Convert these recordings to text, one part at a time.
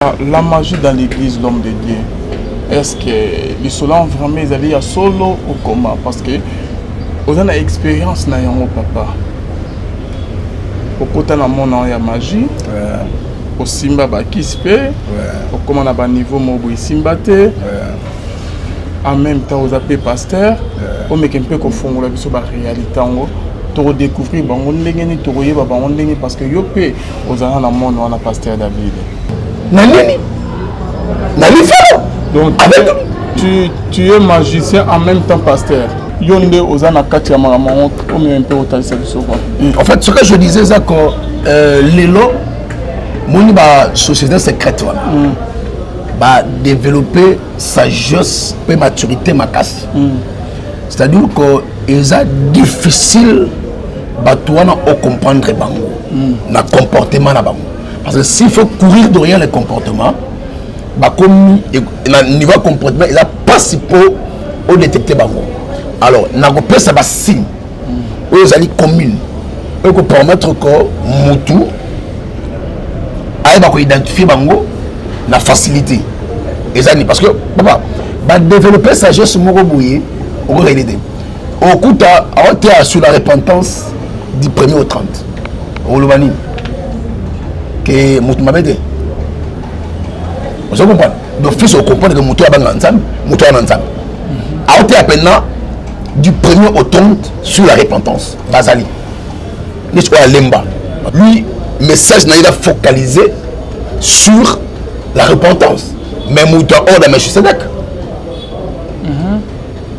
Papa, la magie dans l'église, l'homme de Dieu, est-ce que lisolo vraiment ezali ya solo ou comment? Parce que oza na expérience na yango, papa. Okota na mona ya magie, osimba bakisi mpe okóma na baniveau moko boye esimba te. En même temps oza mpe pasteur, omeke mpe kofongola biso baréalité yango, tokodécouvrir bango ndenge nini, tokoyeba bango ndenge, parce que yo mpe ozala na monde wana, pasteur David. Na nini? Na lifelo. Donc avec tu es magicien, en même temps pasteur. Yo nde oza na kati ya makambo yango, omema mpe otalisa biso quoi. En fait, ce que je disais, eza que lelo moni basociété secrète wana badévelopper sagesse mpe maturité makasi, c'est-à-dire que eza difficile bato wana ocomprendre bango na comportement na bango, parce que s'il faut courir derrière les comportements, bakomi na niveau ya comportement, eza mpasi mpo odétecte bango. Alors nakopesa basigne oyo ezali commune, oyo kopermettre que mutu ayeba koidentifie bango na facilité. Eza nini? Parce que papa, badéveloppe sagesse moko boye, okozali te okuta aoteya sur la repentance du premier au 30. Okoloba nini? Ke motu mabe te. Ozo comprendre? D'office ocomprendre que moto abanga Nzambe, moto wana Nzambe aoteya mpena du premier au 30 sur la repentance. Bazali neti oyo alemba, lui, message na ye eza focalisé sur la repentance, mais moto ya ordre ya Melchisedek,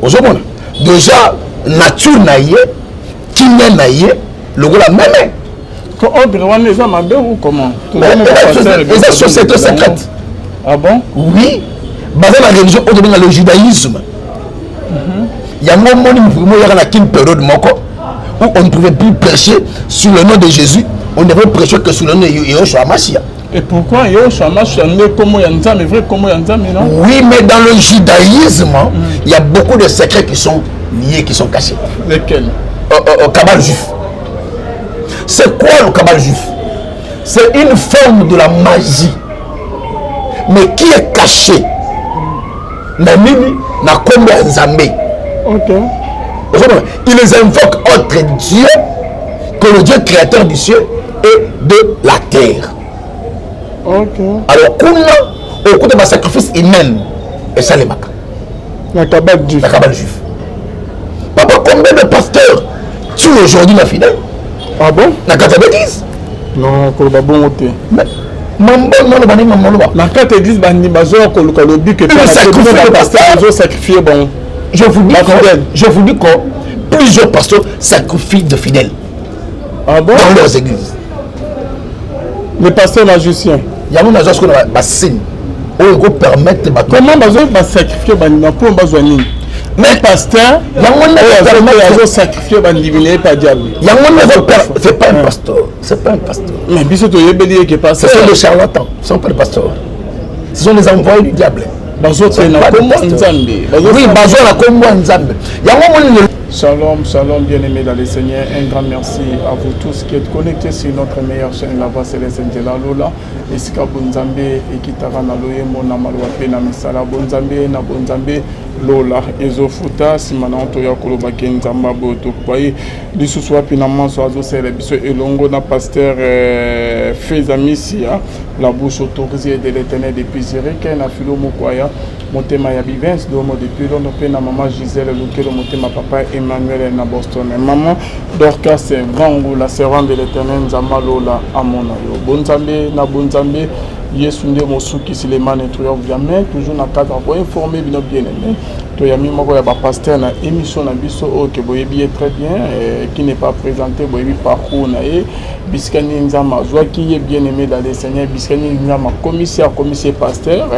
ozomona déjà nature na ye, kimia na ye lokola meme. Ko ordre wana eza mabe ou comment? Eza société secrète. Ah bon? Oui, baza na religion oyo tobenga le judaïsme. Yango omoni mouvement oyaka na kine période moko où on ne pouvait plus prêcher sur le nom de Jésus, on devait prêcher que sur le nom de Yehoshua Mashiach. Et pourquoi Yehoshua Mashiach nde kombo ya Nzambe, vrai kombo ya Nzambe, non? Oui, mais dans le judaïsme, il y a beaucoup de secrets qui sont liés, qui sont cachés. Lesquels? Kabbale juif. C'est quoi le kabbale juif? C'est une forme de la magie, mais qui est cachée na nini? Na kombo ya Nzambe. Ozomona, ils invoquent autre Dieu que le Dieu créateur du ciel et de la terre. Alors kuna okuta basacrifice humaine esalemaka. Na kabbale juif. Na kabbale juif. Papa, combien de pasteurs tuent aujourd'hui na fidèle? Ah bon? Na kati ya l'église. Non, koloba bongo te. Mambo nano bandenge mamoloba. Na kati ya église, bandimi bazoya koluka lobike. Bazosacrifie bango. Je vous dis que plusieurs pasteurs sacrifient de fidèles. Ah bon? Dans leurs églises. Les pasteurs magiciens. Yango nazwa sikoyo na basigne oyo ekopermettre bato. Comment bazo basacrifie bandimi mpo bazwa nini? Mais pasteur yango nde azosacrifie bandimi na ye pa diable. Yango nde, c'est pas un pasteur, c'est pas un pasteur. Mais biso toyebeli ye ke pasteur. Ce sont des charlatans, ce sont pas des pasteurs, ce sont des envoyés du diable. Bazokende na kombo Nzambe. Oui, bazwa na kombo ya Nzambe. Yango moni. Shalom, shalom, bien-aimés dans le Seigneur. Un grand merci à vous tous qui êtes connectés sur notre meilleure chaîne, La Voix Céleste Nzela Lola. Esika bonzambe ekitaka na loyembo, na maloba mpe na misala. Bonzambe na bonzambe, lola ezofuta. Nsima na toya kolobaki Nzambe aboyo tokoyi lisusu wapi na manso azosalela biso elongo na pasteur Feza Misia, la bouche autorisée de l'Éternel depuis Zurich, na Filo Mokwaya motema ya Bivens Domo depuis Londres, mpe na mama Gisèle Lukelo motema, papa Emmanuel na Boston, maman Dorcas Vangu, la servante de l'Éternel. Nzambe alola amona yo. Bonzambe na bonzambe, Yesu nde mosukisi, le mal ne triomphe jamais. Toujours na cadre ya koinforme bino, bien aimé, toyami moko ya bapasteur na émission na biso oyo ke boyebi ye très bien, qui n'est pas présenté. Boyebi parcours na ye, bisika nini Nzambe azwaki ye, bien aimé dans le Seigneur, bisika nini Nzambe akomisi ye pasteur.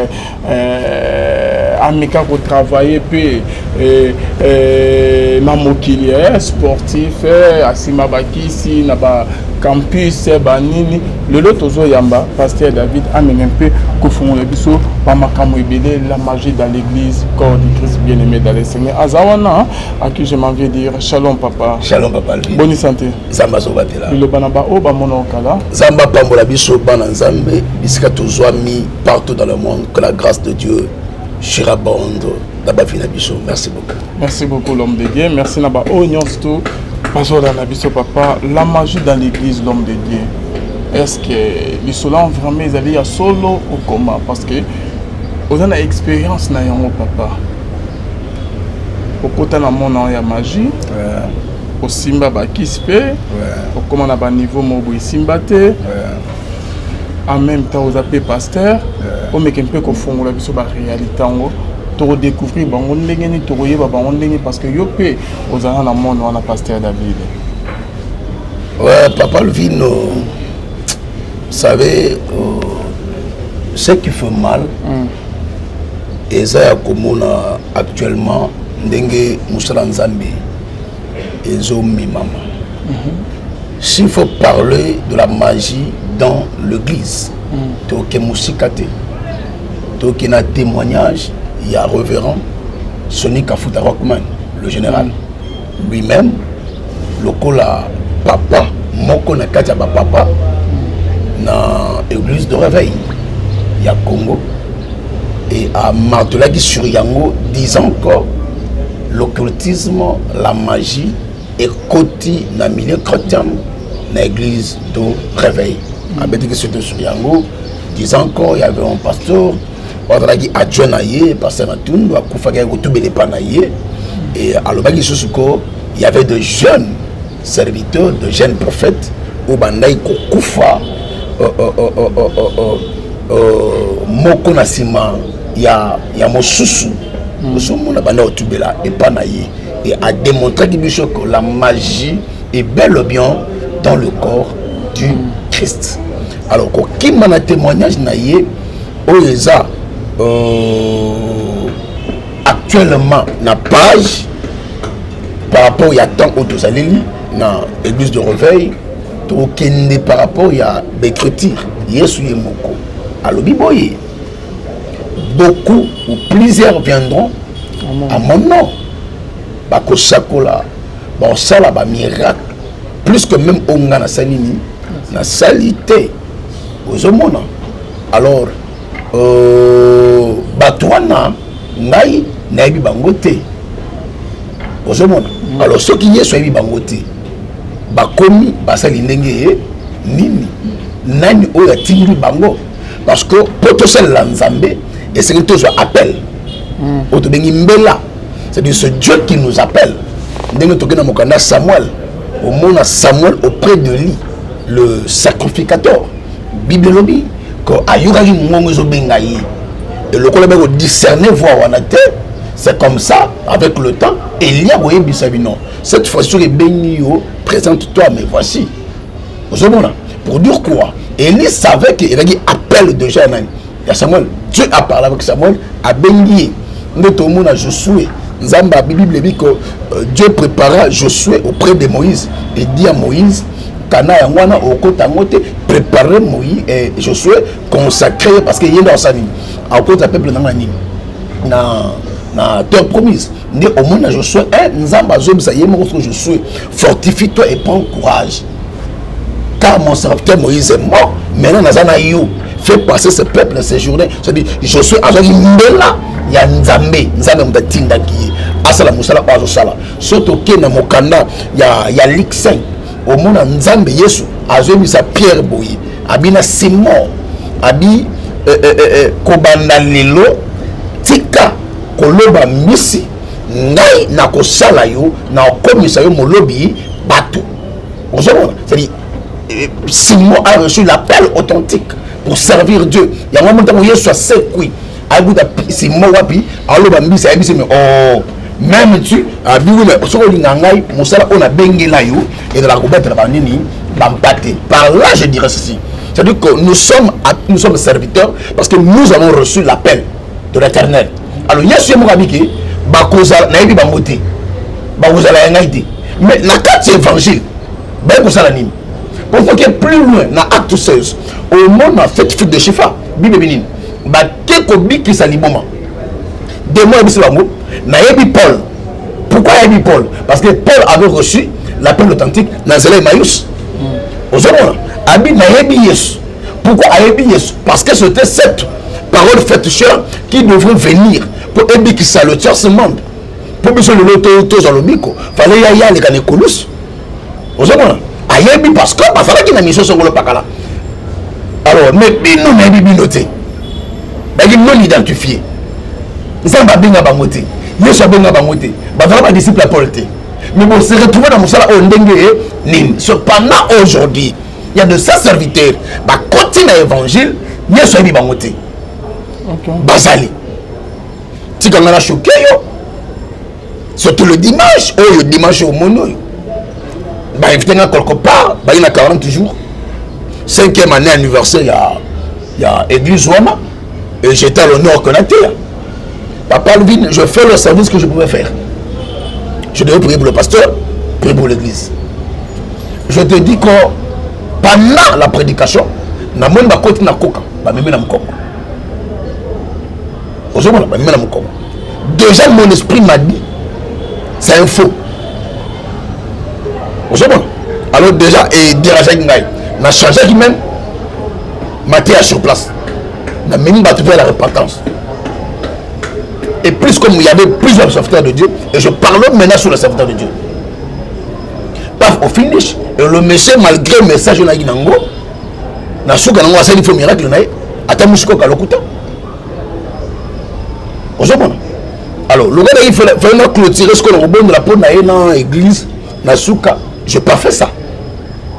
Ameka kotravaille mpe eh, eh, na mokili eh, sportif eh, asima bakisi na ba campus banini. Lelo tozoyamba pasteur David, ameka mpe kofungola biso bamakambo ebele, la magie dans l'église, corps du Christ bien aimé dans le Seigneur. Aza wana, à qui je m'en vais dire shalom papa. Shalom papa. Boni santé? Nzambe azobatela. Liloba na baoyo bamona okala. Nzambe apambola biso bana Nzambe bisika tozwami partout dans le monde. Que la grâce de Dieu surabonde na bavi na biso. Merci beaucoup. Merci beaucoup, l'homme de Dieu. Merci na baoyo nyonso to bazolanda biso. Papa, la magie dans l'église, l'homme de Dieu, est ce que lisolo vraiment ezali ya solo okoma? Parce que oza na expérience na yango papa, okota na mona ya magie, osimba bakisi mpe okóma na baniveau moko boye esimba te. En même temps oza mpe pasteur, omeke mpe kofongola biso baréalité yango, tokodécouvrir bango ndenge nini, tokoyeba bango ndenge, parce que yo mpe ozala na monde wana, pasteur David. Ouais, papa Alvino, vous savez, ce qui fait mal, eza ya komona actuellement ndenge mosala Nzambe ezomimama. S'il faut parler de la magie dans l'église, toke mosika te, toke na témoignage ya révérend Sony Kafuta Rockman, le général lui-même, lokola papa moko na kati ya bapapa na église de réveil ya Congo, et amartelaki sur yango, disant encore l'occultisme, la magie ekoti na milieu chrétien, na église de réveil. Abetaki surtout sur yango, disant encore il y avait un pasteur oyo azalaki adjoint na ye, pasteur na Tundu, akufaki, ayaki kotubela epa na ye. Et alobaki lisusu ko il y avait de jeunes serviteurs, de jeunes prophètes oyo bandaki kokufa moko na nsima ya mosusu. Ozomona, banda kotubela epa na ye, et adémontraki biso que la magie est bel et bien dans le corps du Christ. Alors kokima na témoignage na ye oyo eza actuellement na page par rapport ya temps oyo tozaleli na église de réveil, tokende par rapport ya baécriture. Yesu ye moko alobi boye: beaucoup ou plusieurs viendront à mon nom, bakosakola, bakosala bamiracle plus que même oyo nga nasali nini, nasali te. Ozomona, alors bato wana ngai nayebi bango te. Ozomona, alors soki Yesu ayebi bango te, bakomi basali ndenge ye nini? Nani oyo atindi bango? Parce que mpo tosalela Nzambe, esengeli tozwa appel oyo tobengi mbela, c'est-à-dire ce Dieu qui nous appelle. Ndenge tokei na mokanda Samuel, omona Samuel auprès de Éli le sacrificateur, Bible elobi ko ayokaki mongongo ezobenga ye, lokola be kodiscerne voix wana te. C'est comme ça, avec le temps, Éli akoyebisa bino: cette fois, soki ebengi yo, présente toi, mais voici. Ozomona, pour dire quoi? Éli savait que ezalaki appel déjà ya nani? Ya Samuel. Dieu a parlé avec Samuel, abengi ye. Nde tomona Josué, Nzambe abi, Bible ebi que Dieu prépara Josué auprès de Moïse et dit à Moïse: kana yango wana, okota yango te, préparer Moïse eh, Josué, consacré, parce que ye nde asala nini? Akota peuple nanga na nini, na terre promise. Nde omoni na Josué 1, Nzambe azobisa ye moko soki: Josué, fortifie-toi et prends courage, car mon serviteur Moïse est mort, maintenant naza na yo, fais passer ce peuple ces journées. C'est-à-dire Josué azwaki mbela ya Nzambe, Nzambe moto atindaki ye asala mosala oyo azosala. So tokende na mokanda ya Luc 5, omona Nzambe Yesu azoyebisa Pierre boye, abi na Simon, abi kobanda lelo tika koloba mbisi, ngai nakosala yo, nakokomisa yo molobi bato. Ozomona, c'est-à-dire Simon a reçu l'appel authentique pour servir Dieu. Yango mo ntango Yesu asekwi, ayekuta Simon wapi? Aloba mbisi. Ayebisi: mais oh, même tu abi oui, mais soki olinga ngai, mosala oyo nabengela yo ezalaka kobatela banini? Bampate. Par là, je dirais ceci, c'est-à-dire que nous sommes serviteurs parce que nous avons reçu l'appel de l'Éternel. Alors Yesu ye moko abiki bakozala, nayebi bango te, bakozala ya ngai te. Mais na kati ya évangile baye kosala nini? Pour que plus loin na Acte 16, omona fête fête de Chifa, Bible nini, bake kobikisa liboma, démon yebisi bango nayebi Paul. Pourquoi ayebi Paul? Parce que Paul avait reçu l'appel authentique na nzela Emmaüs. Ozomona, abi nayebi Yesu. Pourquoi ayebi Yesu? Parce que c'était cette parole faite chair qui devrait venir pour ebikisa le tierce monde, mpo biso lelo tozwa lobiko, fallait ya ye aleka na ekolusu. Ozomona, ayebi parce que bazalaki na mission songolo pakala. Alors, mais bino, nayebi bino te, bayaki non identifié. Nzambe abenga bango te, Yesu abenga bango te, bazala badisciple ya Paul te, mais bon, se retrouver na mosala oyo ndenge nini? Cependant, aujourd'hui, il y a de ces serviteurs bakoti na évangile, Yesu ayebi bango te. Bazali tika nga na choquer yo, surtout le dimanche oyo. Dimanche omoni oyo, bainvité nga quelque part, bayi na 40 jours, cinquième année anniversaire ya église wana, et j'étais à l'honneur que nateya. Papa Alvin, je fais le service que je pouvais faire. Je devais prier pour le pasteur, prier pour l'église. Je te dis que pendant la prédication, namoni bakoti na koka, bamemi na mokongo. Ozomona, bamemi na mokongo. Déjà mon esprit m'a dit: c'est un faux. Ozomona, alors déjà edérangeaki ngai, na changeaki même mateya sur place, namemi bato vers la repentance. Et plus, comme il y avait plusieurs serviteurs de Dieu, et je parle maintenant sur le serviteur de Dieu, paf, au finish, et le monsieur, malgré message onaki nango, na suka nango asali faux miracle na ye, ata musikoka lokuta. Ozomona, alors lokola il fallait na clôturer ce qu'on kobondela mpo na ye na église na suka, j'ai pas fait ça.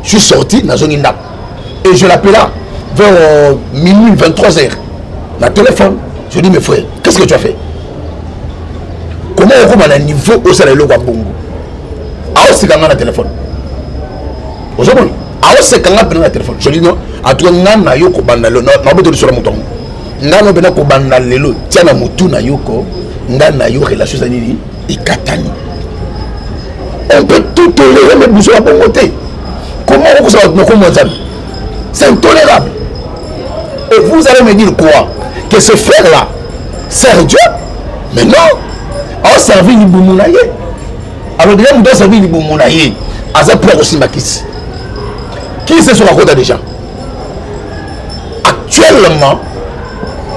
Je suis sorti, nazongi ndako, et je l'appela vers minuit, 23 heures, na téléphone. Je dis: «Mais frère, qu'est-ce que tu as fait? Comment okoma na niveau osala eloko ya bongo?» Aoseka nga na téléphone. Ozomona, aoseka nga mpena na téléphone. Je dis: «Non, en tout cas nga na yo, kobanda lelo, naobeta lisolo ya moto yango, nga no mpena kobanda lelo, tia na motu na yo ko nga na yo relation eza nini, ekatani.» On peut tout tolérer, mais biso ya bongo te. Comment okosala bato na kombo Nzambe? C'est intolérable. Et vous allez me dire quoi? Que ce frère là sert Dieu? Mais non, aoservi libumu na ye. Alors déjà moto aservi libumu na ye, aza prêt kosimba kisi. Kisi soki akota déjà. Actuellement,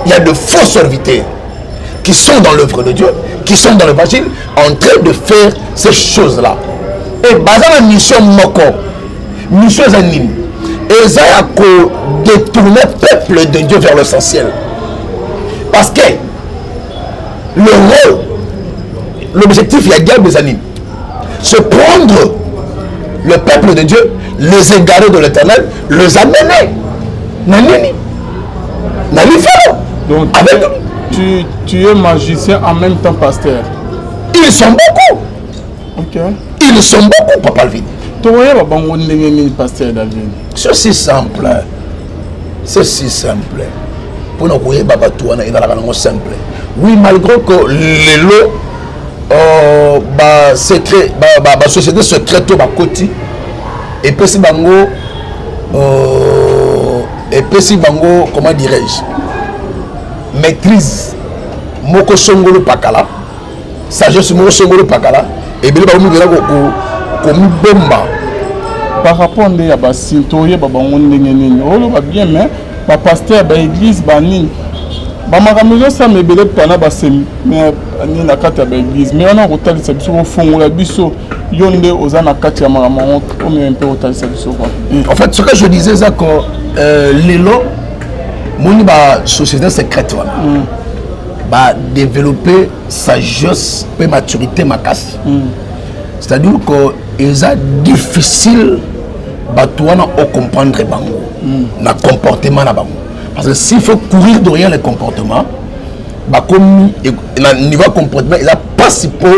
il y a de faux serviteurs qui sont dans l'œuvre de Dieu, qui sont dans l'évangile, en train de faire ces choses-là. Et baza na mission moko. Mission eza nini? Eza ya kodétourner peuple de Dieu vers l'essentiel. Parce que le rôle, l'objectif ya diable eza nini? Se prendre le peuple de Dieu, les égarer de l'Éternel, les amener na nini? Na lifelo. Donc, avec tu es magicien, en même temps pasteur. Ils sont beaucoup. Ils sont beaucoup, papa Alvin. Tokoyeba bango ndenge nini, pasteur David? C'est si simple, c'est si simple. Mpona koyeba bato wana, ezalaka nango simple. Oui, malgré que lelo basecret, basociété secrète oyo bakoti epesi bango, comment dirais-je, maîtrise moko songolo pakala, sagesse moko songolo pakala, ebele bakomi mpena komibomba. Par rapport nde ya basine, toyeba bango ndenge nini? Oloba bien, mais bapasteur, baéglise, banini, bamakambo ezosala ebele mpana basemi nini na kati ya baéglise. Mais wana kotalisa biso, kofongola biso, yo nde oza na kati ya makambo yango, omema mpe kotalisa biso quoi. En fait, ce que je disais, eza que lelo moni basociété secrète wana badévelopper sagesse mpe maturité makasi, c'est-à-dire que eza difficile bato wana ocomprendre bango na comportement na bango, parce que s'il faut courir derrière les comportements, bakomi na niveau ya comportement, eza mpasi mpo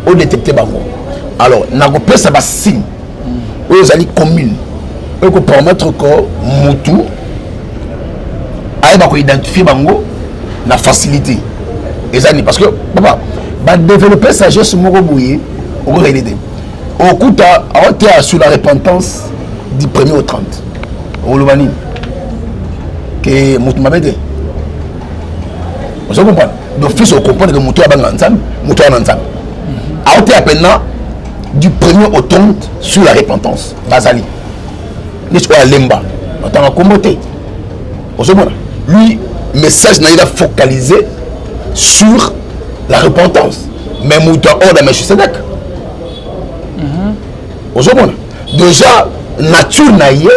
odétecte bango. Alors nakopesa basigne oyo ezali commune, oyo kopermettre que mutu ayeba koidentifie bango na facilité. Eza nini? Parce que papa, badéveloppe sagesse moko boye, okoka te. Okuta aoteya sur la repentance du premier au 30, oloba nini? Ke moto mabe te. Ozo comprendre? Donc fils, ocomprendre que moto abanga Nzambe, moto wana Nzambe aoteya mpena du premier au 30 sur la repentance. Bazali neti oyo alemba batanga kombo te. Ozomona, lui, message na ye eza focalisé sur la repentance, mais moto ya ordre ya Melchisedek, ozomona déjà nature na ye,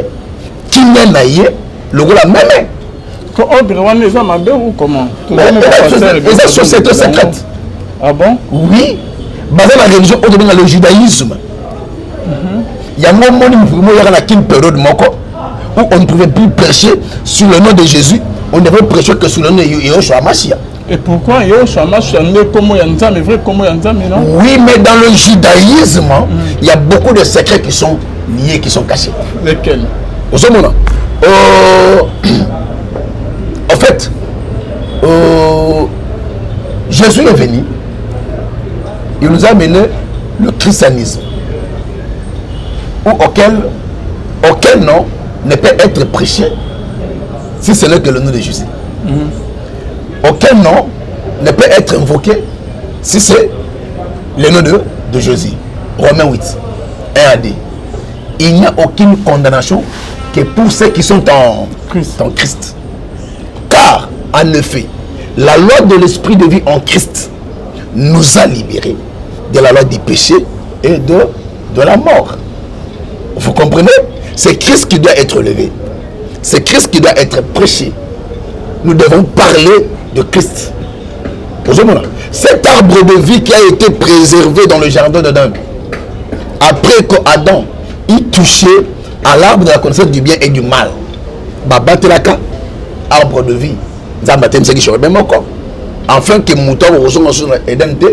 kimia na ye lokola meme. Ko ordre wana eza mabe ou comment? Eza société secrète. Ah bon? Oui, baza na religion oyo tobenga le judaïsme. Yango omoni mouvement oyaka na kine période moko où on ne pouvait plus prêcher sur le nom de Jésus, on devait prêcher que sur le nom de Yehoshua Mashiach. Et pourquoi Yehoshua Mashiach nde kombo ya Nzambe, vrai kombo ya Nzambe, non? Oui, mais dans le judaïsme, il y a beaucoup de secrets qui sont liés, qui sont cachés. Lesquels? Ozomona, en fait, Jésus est venu, il nous a amené le christianisme, ou auquel aucun nom ne peut être prêché si ce n'est que le nom de Jésus. Aucun nom ne peut être invoqué si c'est le nom de Jésus. Romains 8, 1 à 2. Il n'y a aucune condamnation que pour ceux qui sont en Christ. En Christ. Car, en effet, la loi de l'esprit de vie en Christ nous a libérés de la loi du péché et de la mort. Vous comprenez? C'est Christ qui doit être élevé. C'est Christ qui doit être prêché. Nous devons parler de Christ. Cet arbre de vie qui a été préservé dans le jardin d'Adam, après que Adam y touché à l'arbre de la connaissance du bien et du mal, babatelaka arbre de vie. Nzambe atemisaki chérubin moko afin que moto akokozonga susu na Eden te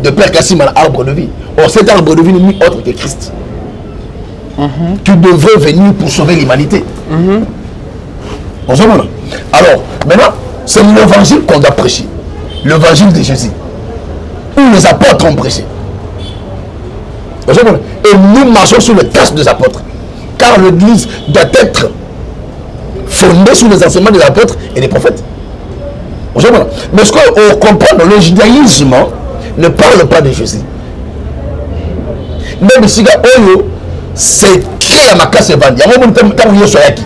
de peur kasima na arbre de vie. Or, cet arbre de vie n'est ni autre que Christ qui devrait venir pour sauver l'humanité. Ozomona, alors maintenant, c'est l'évangile qu'on doit prêcher, l'évangile de Jésus où les apôtres ont prêché. Ozomona, et nous marchons sur les traces des apôtres, car l'église doit être fondée sur les enseignements des apôtres et des prophètes. Mais ce qu'on comprend dans le judaïsme ne parle pas de Jésus. Même bisika oyo secret ya makasi evandi yango, omoni ntango Yesu ayaki,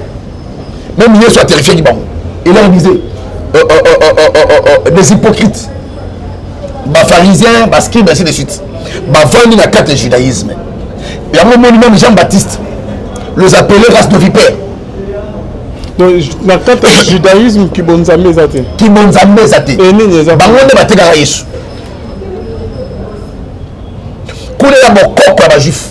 même Yesu aterrifiaki bango. Il leur disait des hypocrites, bapharisiens, bascribes, ainsi de suite, bavandi na kati ya judaïsme. Yango omoni, même Jean Baptiste les appelait race de vipère. Donc na kati ya judaïsme, kibonzambe eza te? Kibonzambe eza te. Nini eza? Bango nde batekaka Yesu kuna ya bokoko ya bajuif.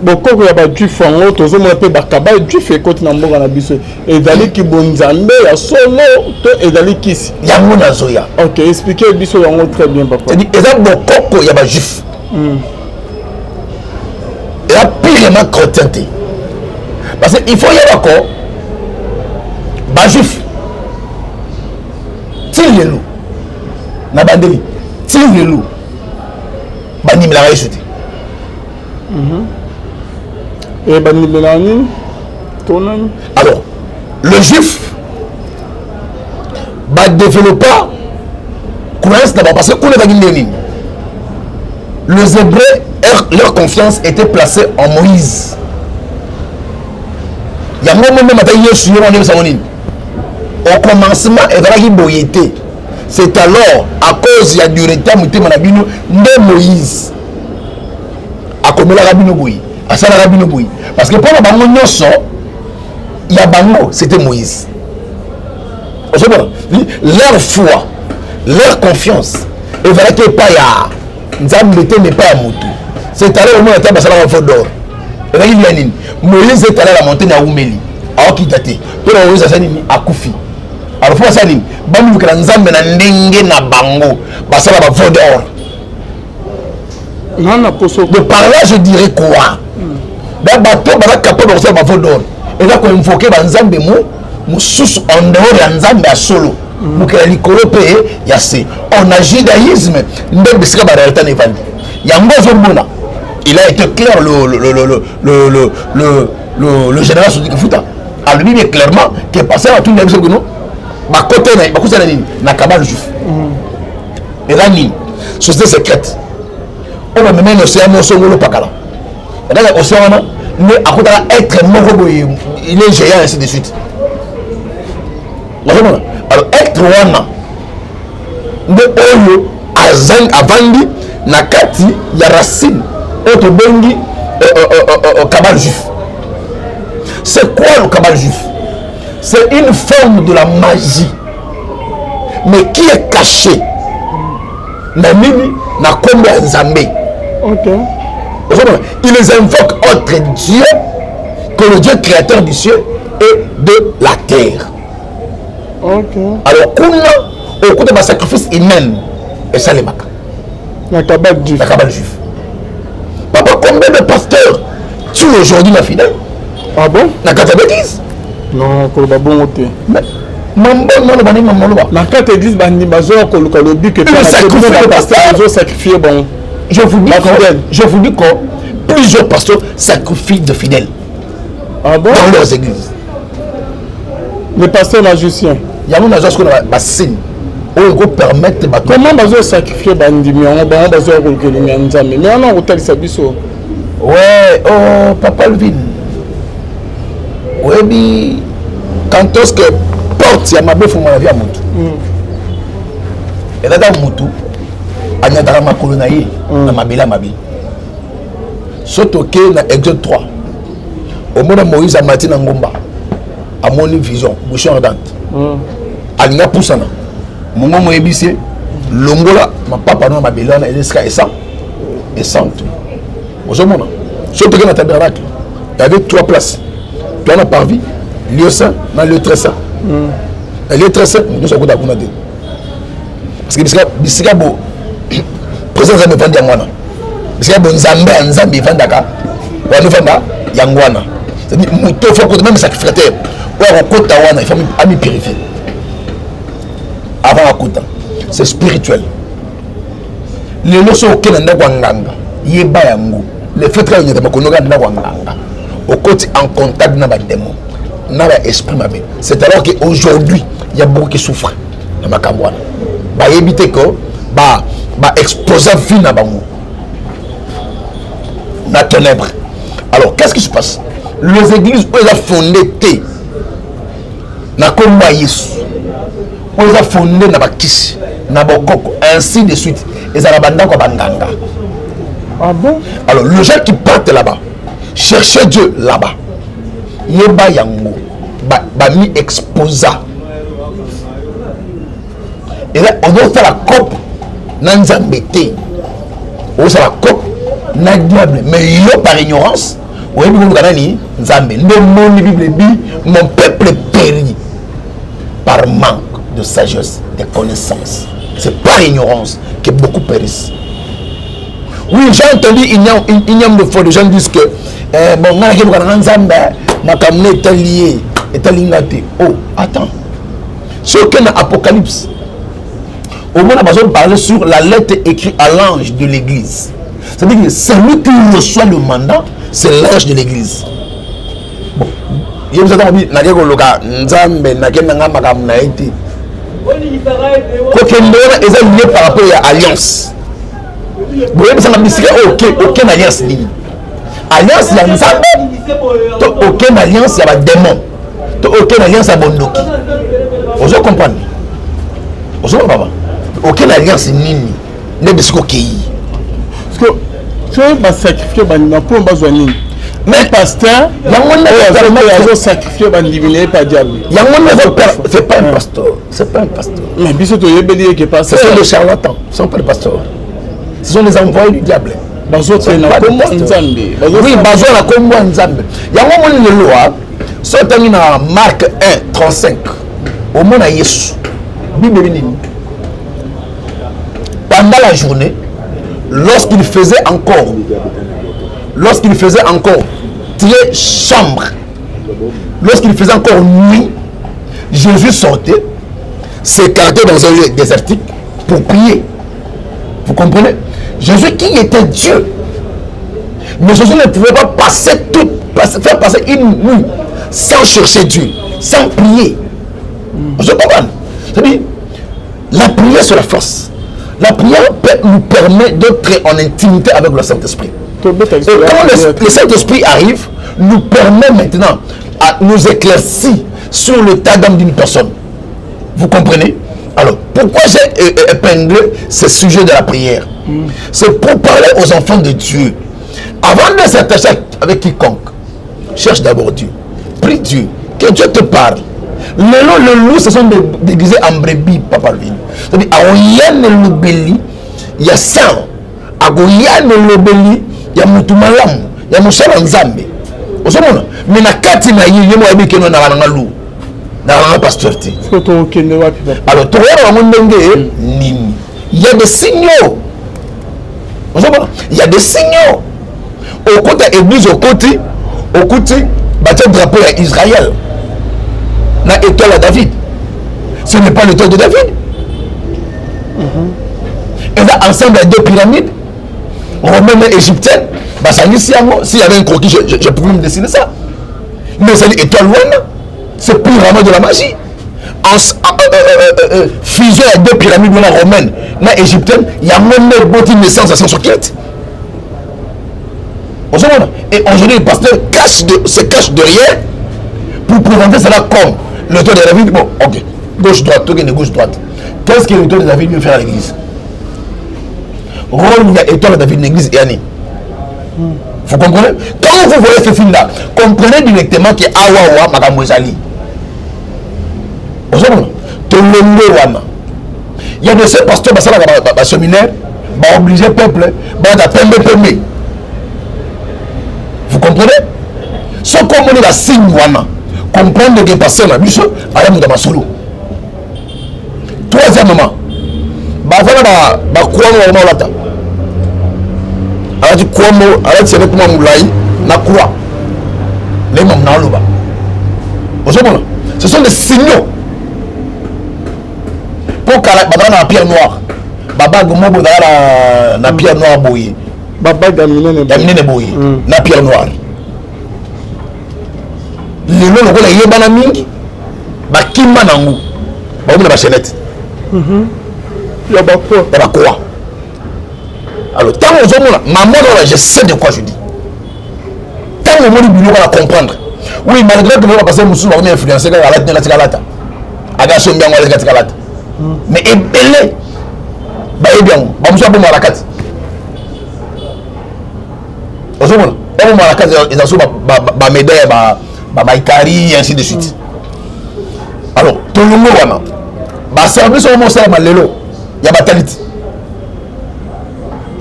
Bokoko ya bajuif yango, tozomona mpe bakaba juif ekoti na mboka na biso. Ezali kibonzambe ya solo to ezali kisi? Yango nazoya. Ok, explique biso yango très bien, papa. C'est-à-dire, eza bokoko ya bajuif, eza purement chrétien te, parce que il faut yeba ko bajuif ti lelo na bandeli, ti lelo bandimelaka Yesu te. E bandimelaka nini to nani? Alors, le juif badéveloppa croyance na bango, parce que kuna ezalaki nde nini? Les Hébreux, leur confiance était placée en Moïse. Yango mo même ata Yesu ye wana yebisango nini? Au commencement ezalaki boye te. C'est alors à cause ya dureté ya motema na bino nde Moïse akomelaka bino boye, asalaka bino boye, parce que mpona bango nyonso ya bango, c'était Moïse. Ozomona, leur foi, leur confiance ezalaki epai ya Nzambe te, mais epai ya motu. C'est alors omona ata basalaka veau d'or, ezalaki lia nini? Moïse etala na montagne, awumeli, aokita te. Mpo na Moïse asali nini? Akufi. Alors fo basala nini? Bamilukela Nzambe na ndenge na bango, basala ba veau d'or. Nga na poso. De par là, je dirais quoi? Ba bato baza capable kosala ba veau d'or, eza koinvoquer banzambe mo mosusu en dehors ya Nzambe ya solo. Mokeli ya likolo mpe ya se. Or na judaïsme nde bisika baréalité na evandi. Yango ozomona, il a été clair, le général Soudiki Futa alobi bien clairement que pasteur atuni na biso kino bakote na bakota na nini na kabbale juif. Eza nini? Société secrète oyo bamemai na océan mosongolo pakala. Kaka océan wana nde akotaka être moko boye, il est géant, ainsi de suite. Ozomona, alors être wana nde oyo avandi na kati ya racine oyo tobengi kabbale juif. C'est quoi le kabbale juif? C'est une forme de la magie, mais qui est cachée na nini? Na nkombo ya Nzambe. Ozomona, ils invoquent autre Dieu que le Dieu créateur du ciel et de la terre. Alors kuna okuta basacrifice humaine esalemaka. Na kabbale juif. Na kabbale juif. Papa, combien de pasteurs tuent aujourd'hui na fidèle? Ah bon? Na kati ya baeglise. Non, koloba bongo te. Mambo nano banini mamoloba. Na kati ya église, bandimi bazoya koluka lobiko. Epazosacrifie bango. Je vous dis que plusieurs pasteurs sacrifient de fidèles. Ah bon? Dans leurs églises. Les pasteurs magiciens. Yango nazwa sikoyo na basigne oyo ekopermettre bato. Comment bazosacrifie bandimi yango? Bango bazoya koluka elongi ya Nzambe, mais wana kotalisa biso. Ouais, oh, papa Alvin, oyebi quand est-ce que porte ya mabe efungwa na vie ya motu? Ezaka motu anyataka makolo na ye na mabele ya mabe. So toke na Exode 3, omona Moïse amati na ngomba, amoni vision, buisson ardente. Alingi apusana, mongongo oyebisi ye: longola mapapa no na mabele wana, eza esika esa esantu. Ozomona, so toke na tabernacle, il y avait trois places. Toa na parvis, lieu saint na lieu très saint. Na lieu très saint, moto nyonso akota kuna te, parce que bisika bo présence Nzambe evandi, yango wana. Bisika bo Nzambe ya Nzambe evandaka wana, evanda yango wana. C'est-à-dire moto faut akota, même sacrificateur oyo akokota wana, il faut amipurifier avant akota. C'est spirituel. Lelo so okende ndako ya nganga, yeba yango, le fait kaka onyata makolo kaka ndako ya nganga, okoti en contact na badémon, na baesprit mabe. C'est alors que aujourd'hui il y a beaucoup qui souffrent na makambo wana. Bayebi te que baexposa vie na bango na ténèbre. Alors qu'est-ce qui se passe? Les églises oyo eza fondé te na kombo ya Yesu, oyo eza fondé na bakisi, na bokoko, ainsi de suite, ezala bandako ya banganga. Ah bon? Alors les gens qui partent là-bas chercher Dieu là-bas, yeba yango, bami exposa. Eza ozosala cope na Nzambe te, ozosala cope na diable. Mais yo, par ignorance, oyebi koluka nani? Nzambe. Nde omoni Bible ebi: mon peuple périt par manque de sagesse, de connaissance. C'est par ignorance que beaucoup périssent. Oui, j'ai entendu une de fois, des gens disent que eh, bon, nga nakeluka nanga Nzambe, makambo na etali ye, etali nga te. Oh, attends, soki na Apocalypse, omona bazoparler sur la lettre écrite à l'ange de l'église, c'est-à-dire que celui qui reçoit le mandat, c'est l'ange de l'église. Bon, ye biso ntango nake koluka Nzambe, nake nanga makambo na ye te. Kokende wana eza lié par rapport ya alliance. Boyebisanga bisika oyo oke na alliance nini? Alliance ya Nzambe to oke na alliance ya badémon to oke na alliance ya bondoki? Ozo comprendre? Ozomona, papa, oke na alliance nini nde bisika okei? Parce que soki basacrifie bandima mpo bazwa nini? Mais pasteur yango nde azosacrifie bandimi na ye pa diable. Yango nde, c'est pas un pasteur, c'est pas un pasteur. Mais biso toyebeli ye ke Ce pasteur. Sont des charlatans, ce sont pas des pasteurs, ce sont des envoyés du diable. Bazokende na kombo ya Nzambe. Oui, bazwa na kombo ya Nzambe. Yango omoni lelo, so otangi na Marc 1 35, omona Yesu, Bible ebi nini? Pendant la journée, lorsqu'il faisait encore très sombre, lorsqu'il faisait encore nuit, Jésus sortait. s'écarter dans un lieu désertique pour prier. Vous comprenez? Jésus qui était Dieu, mais Jésus ne pouvait pas passer tout, passer, faire passer une nuit sans chercher Dieu, sans prier. Je comprends. C'est-à-dire, la prière c'est la force. La prière nous permet d'être en intimité avec le Saint-Esprit. Et quand le Saint-Esprit arrive, nous permet maintenant à nous éclaircir sur l'état d'âme d'une personne. Vous comprenez? Alors, pourquoi j'ai épinglé ce sujet de la prière? C'est pour parler aux enfants de Dieu. Avant de s'attacher avec quiconque, cherche d'abord Dieu. Prie Dieu. Que Dieu te parle. Le loup se sont déguisés en brebis, Papa Alvin. C'est-à-dire, il y a sang. Il y a mutu malamu, il y a mosala nzambe. Ozomona, mais na kati na ye, ye mo ayebi keno na nanga loup. Na nanga pasteur te. Alors, tokoyeba bango ndenge nini? Il y a des signaux. Ozomona, il y a des signaux. Okota église okoti, okuti batia drapeau ya Israël na étoile à David. Ce n'est pas l'étoile de David. Et là, ensemble, il y a deux pyramides, romaine et égyptienne. Bah, ça, s'il y avait un croquis, je pouvais me dessiner ça. Mais c'est l'étoile wana, c'est purement de la magie. En fusion, il y a deux pyramides, la romaine, la égyptienne, il y a même une naissance à science occulte. Et aujourd'hui, le pasteur se cache derrière pour présenter cela comme l'étoile de David. Bon, ok, gauche-droite, ok, gauche-droite. Qu'est-ce que l'étoile de David vient faire à l'église? Rôle de l'étoile de David l'église est Annie. Vous comprenez? Quand vous voyez ce film-là, comprenez directement que Awawa makambo ezali. Il y a de ces pasteurs, bah, séminaire, bah, obliger le peuple, bah, pembe pembe. Vous comprenez? Ce qu'on la signe wana, comprendre que pasteur na biso, aya muta masolo. Troisièmement, bah voilà bah quoi on va lata. Alati quoi mo, alati c'est comment moulay na croix. Les mamans na loba. Ozomona, ce sont des signaux. Pour kala ba na pierre noire. Baba gomo bo na na pierre noire boye. Baba gaminene gaminene boye na pierre noire. Lelo lokola eyebana mingi bakima nango bakomi na bachaînette ya bakroix, ya bakroix. Alors ntango ozomona maman wana, je sais de quoi je dis. Ntango omoni biloko na comprendre, oui, malgré que bapasteur mosusu bakomi influence kaka alati ndenge atika alata, aka asombi yango alati atika alata, mais ebele bayebi yango, bamosusu abomaka na kati. Ozomona babomaka na kati, eza so bamédaille ya babaikari, ainsi de suite. Alors tolongo wana, baservice oyo mosalama lelo ya bataliti,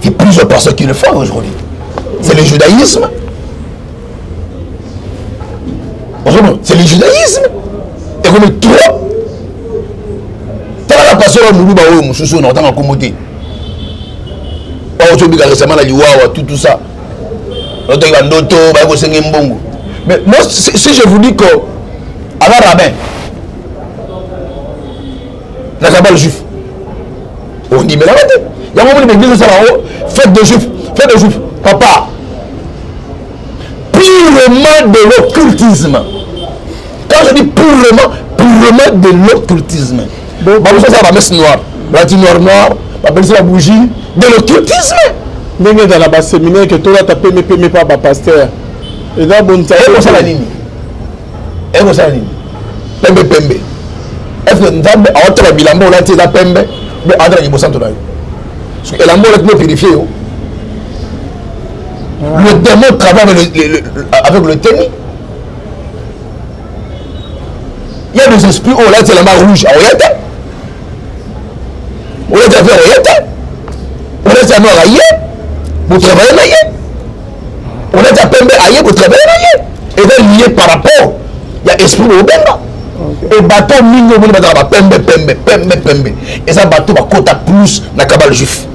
il y a plusieurs personnes qui le font aujourd'hui. C'est le judaïsme. C'est le judaïsme. Et comme trop, tala la pasteur oyo moluba oyo mosusu oyo na kotanga kombo te, oyo tobika récemment na liwawa, tout tout ça, otaki bandoto baye kosenge mbongo. Mais moi, si je vous dis que aza rabbin na kabbale juif, ondimelaka te. Yango moni baeglise osala yango fête de juif, fête de juif, papa, purement de l'occultisme. Quand je dis purement, purement de l'occultisme. Bamosusu asala bamesse noire, balati noir noir, bapelisi babougie, de l'occultisme. Ndenge ezala baséminaire ke tolata pembe pembe mpa bapasteur, eza bonisa. Ekosala nini? Ekosala nini pembe pembe? Est-ce Nzambe aotala bilamba olati eza pembe mpe aotalaki bosanto na yo? Elamba olati mo purifie yo. Le démon travaille avec le tenue. Il y a des esprits oyo olati elamba rouge aoya te, olati ya vert oya te, olati ya noir aye botravaille na ye, olati ya pembe aye botravaille na ye. Eza lié par rapport ya esprit bobenga. E bato mingi omoni bazala bapembe pembe pembe pembe, eza bato bakota plus na kabbale juif.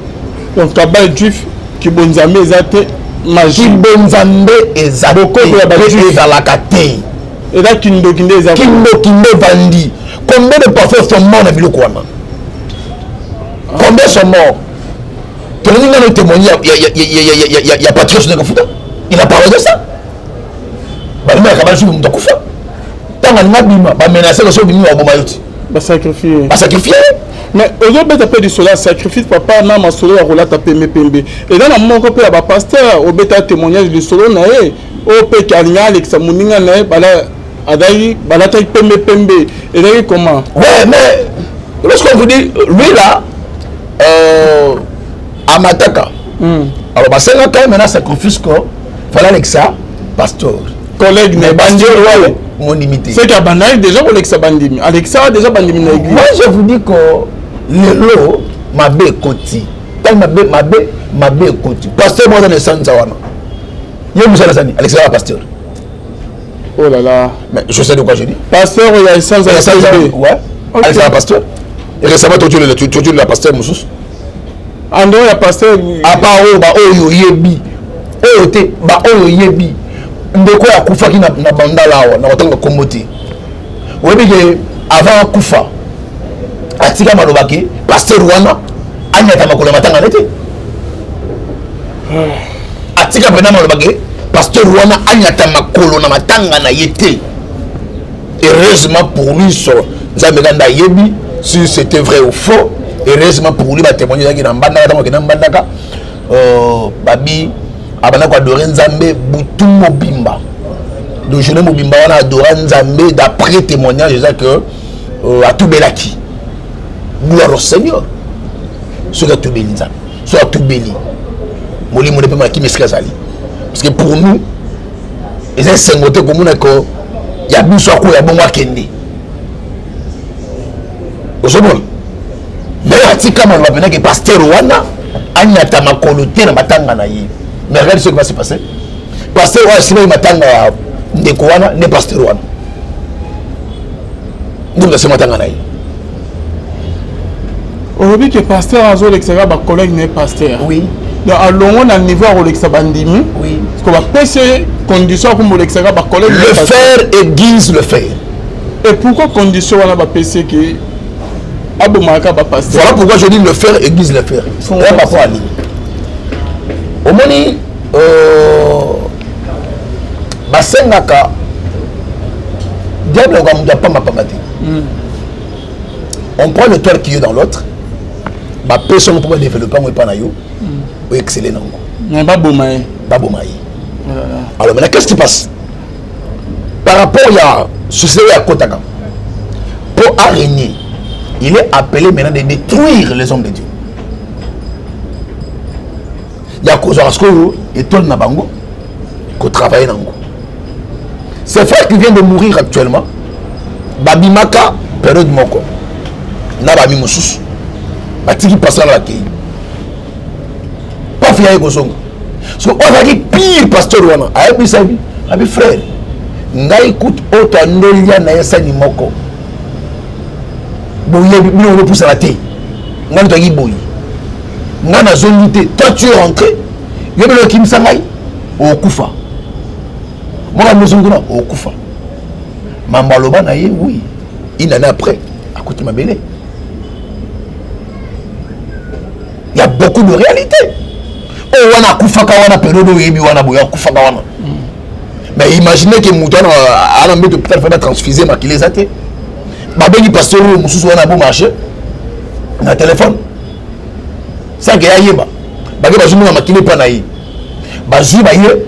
Donc kabbale juif, kibonzambe eza te, magie. Kibonzambe eza Bokoko ya te, bajuif. Ezalaka te. Eza kindoki nde eza. Kindoki nde evandi. Combien de pasteurs sont morts na biloko wana? Combien sont morts? Tolingi ngano témoigner ya Patrice Nekafuta, il a parlé de ça. Balingaka bajour moto akufa, ntango alinga bima, bamenace ko soki obimi baboma yo ti. Basacrifie. Basacrifie. Mais ozobeta mpe lisolo ya sacrifice, papa, na masolo ya kolata pembe pembe. Eza na moko mpe ya bapasteur obeta témoignage, lisolo na ye oyo mpe alingi alekisa moninga na ye, azalaki balataki pembe pembe, ezalaki comment? Ouais, mais lorsqu'on vous dit lui là, amataka, alors basengaka maintenant sacrifice ko fallait alekisa pasteur. Collègue. Mais pasteur oyo mondimi te. C'est que abandaki déjà kolekisa bandimi, alekisaka déjà bandimi na église. Moi, je vous dis que lelo mabe ekoti, ntango mabe mabe mabe ekoti, pasteur moko aza na esanza wana, ye mosala azani alekisaka pasteur. Oh là là. Mais je sais de quoi je dis. Pasteur ya esanza? Ya esanza, ouais. Alekisaka pasteur. Et récemment totuli la pasteur mosusu. En dehors ya pasteur? À part oyo, baoyo oyebi oyo te, baoyo oyebi, ndeko oyo akufaki na Bandala awa, na kotanga kombo te, oyebi ke avant akufa atika maloba ke pasteur wana anyata makolo ya matanga ne te. Atika mpena maloba ke pasteur wana anyata makolo na matanga na ye te. Heureusement pour lui, so Nzambe kanda ayebi si c'était vrai ou faux. Heureusement pour lui, batémoigne ezalaki na Mbandaka. Ntango akenda Mbandaka, babi abanda koadorer Nzambe butu mobimba, de journée mobimba wana adora Nzambe. D'après témoignage eza que atubelaki. Gloire au Seigneur. Soki atubeli Nzambe, soki atubeli, molimo nde mpe makimi esika azali, parce que pour nous eza esengo te komona ko ya biso akoya bongo akende. Ozomona, mais atika maloba mpenake pasteur wana anyata makolo te na matanga na ye. Mais regarde ce qui va se passer: pasteur oyo asimaki matanga ya ndeko wana nde pasteur wana nde moto asima matanga na ye. Olobi ke pasteur azolekisaka bacollègue na ye pasteur. Oui. Donc alongo na niveau ya kolekisa bandimi. Oui. Parce que bapesi ye condition ya komolekisaka bacollègue. Le fer aiguise le fer. Et pourquoi condition wana bapesi ye ke abomaka bapasteur? Voilà pourquoi je dis le fer aiguise le fer. Eza par à nini? Omoni, basengaka diable akoka moto apambapamba te. On prend l'étoile qui est dans l'autre, bapesi yango mpo badéveloppe yango epa na yo, oexcelle nango. Mais baboma ye. Baboma ye. Alors maintenant, qu'est-ce qui passe par rapport ya société oyo akotaka pour arégner? Il est appelé maintenant de détruire les hommes de Dieu, ya kozwaka sikoyo étoile na bango, kotravailler nango. Ce frère qui vient de mourir actuellement, babimaka période moko na bami mosusu, batiki pasteur na bakei, paf, ya ye kozonga. So oyo azalaki pire pasteur wana ayebisaki abi: "Frère, ngai kutu oyo toandolia na ye sani moko, boyebi bino bopusana te. Ngai toyaki boye, ngai nazongi te. Toi, tu es rentré, yo bino okimisa ngai, okufa moko nyonso kuna, okufa." Mambo aloba na ye, oui, une année après akuti mabele. Il y a beaucoup de réalité. Oyo wana akufaka wana période oyebi wana boye akufaka wana. Mais imaginez ke moto wana ana mbeto hôpital, fa batransfuse makila eza te. Babengi pasteur oyo mosusu wana bo marché na téléphone sans ke ayeba. Bake bazomona makila epa na ye, bazwi baye,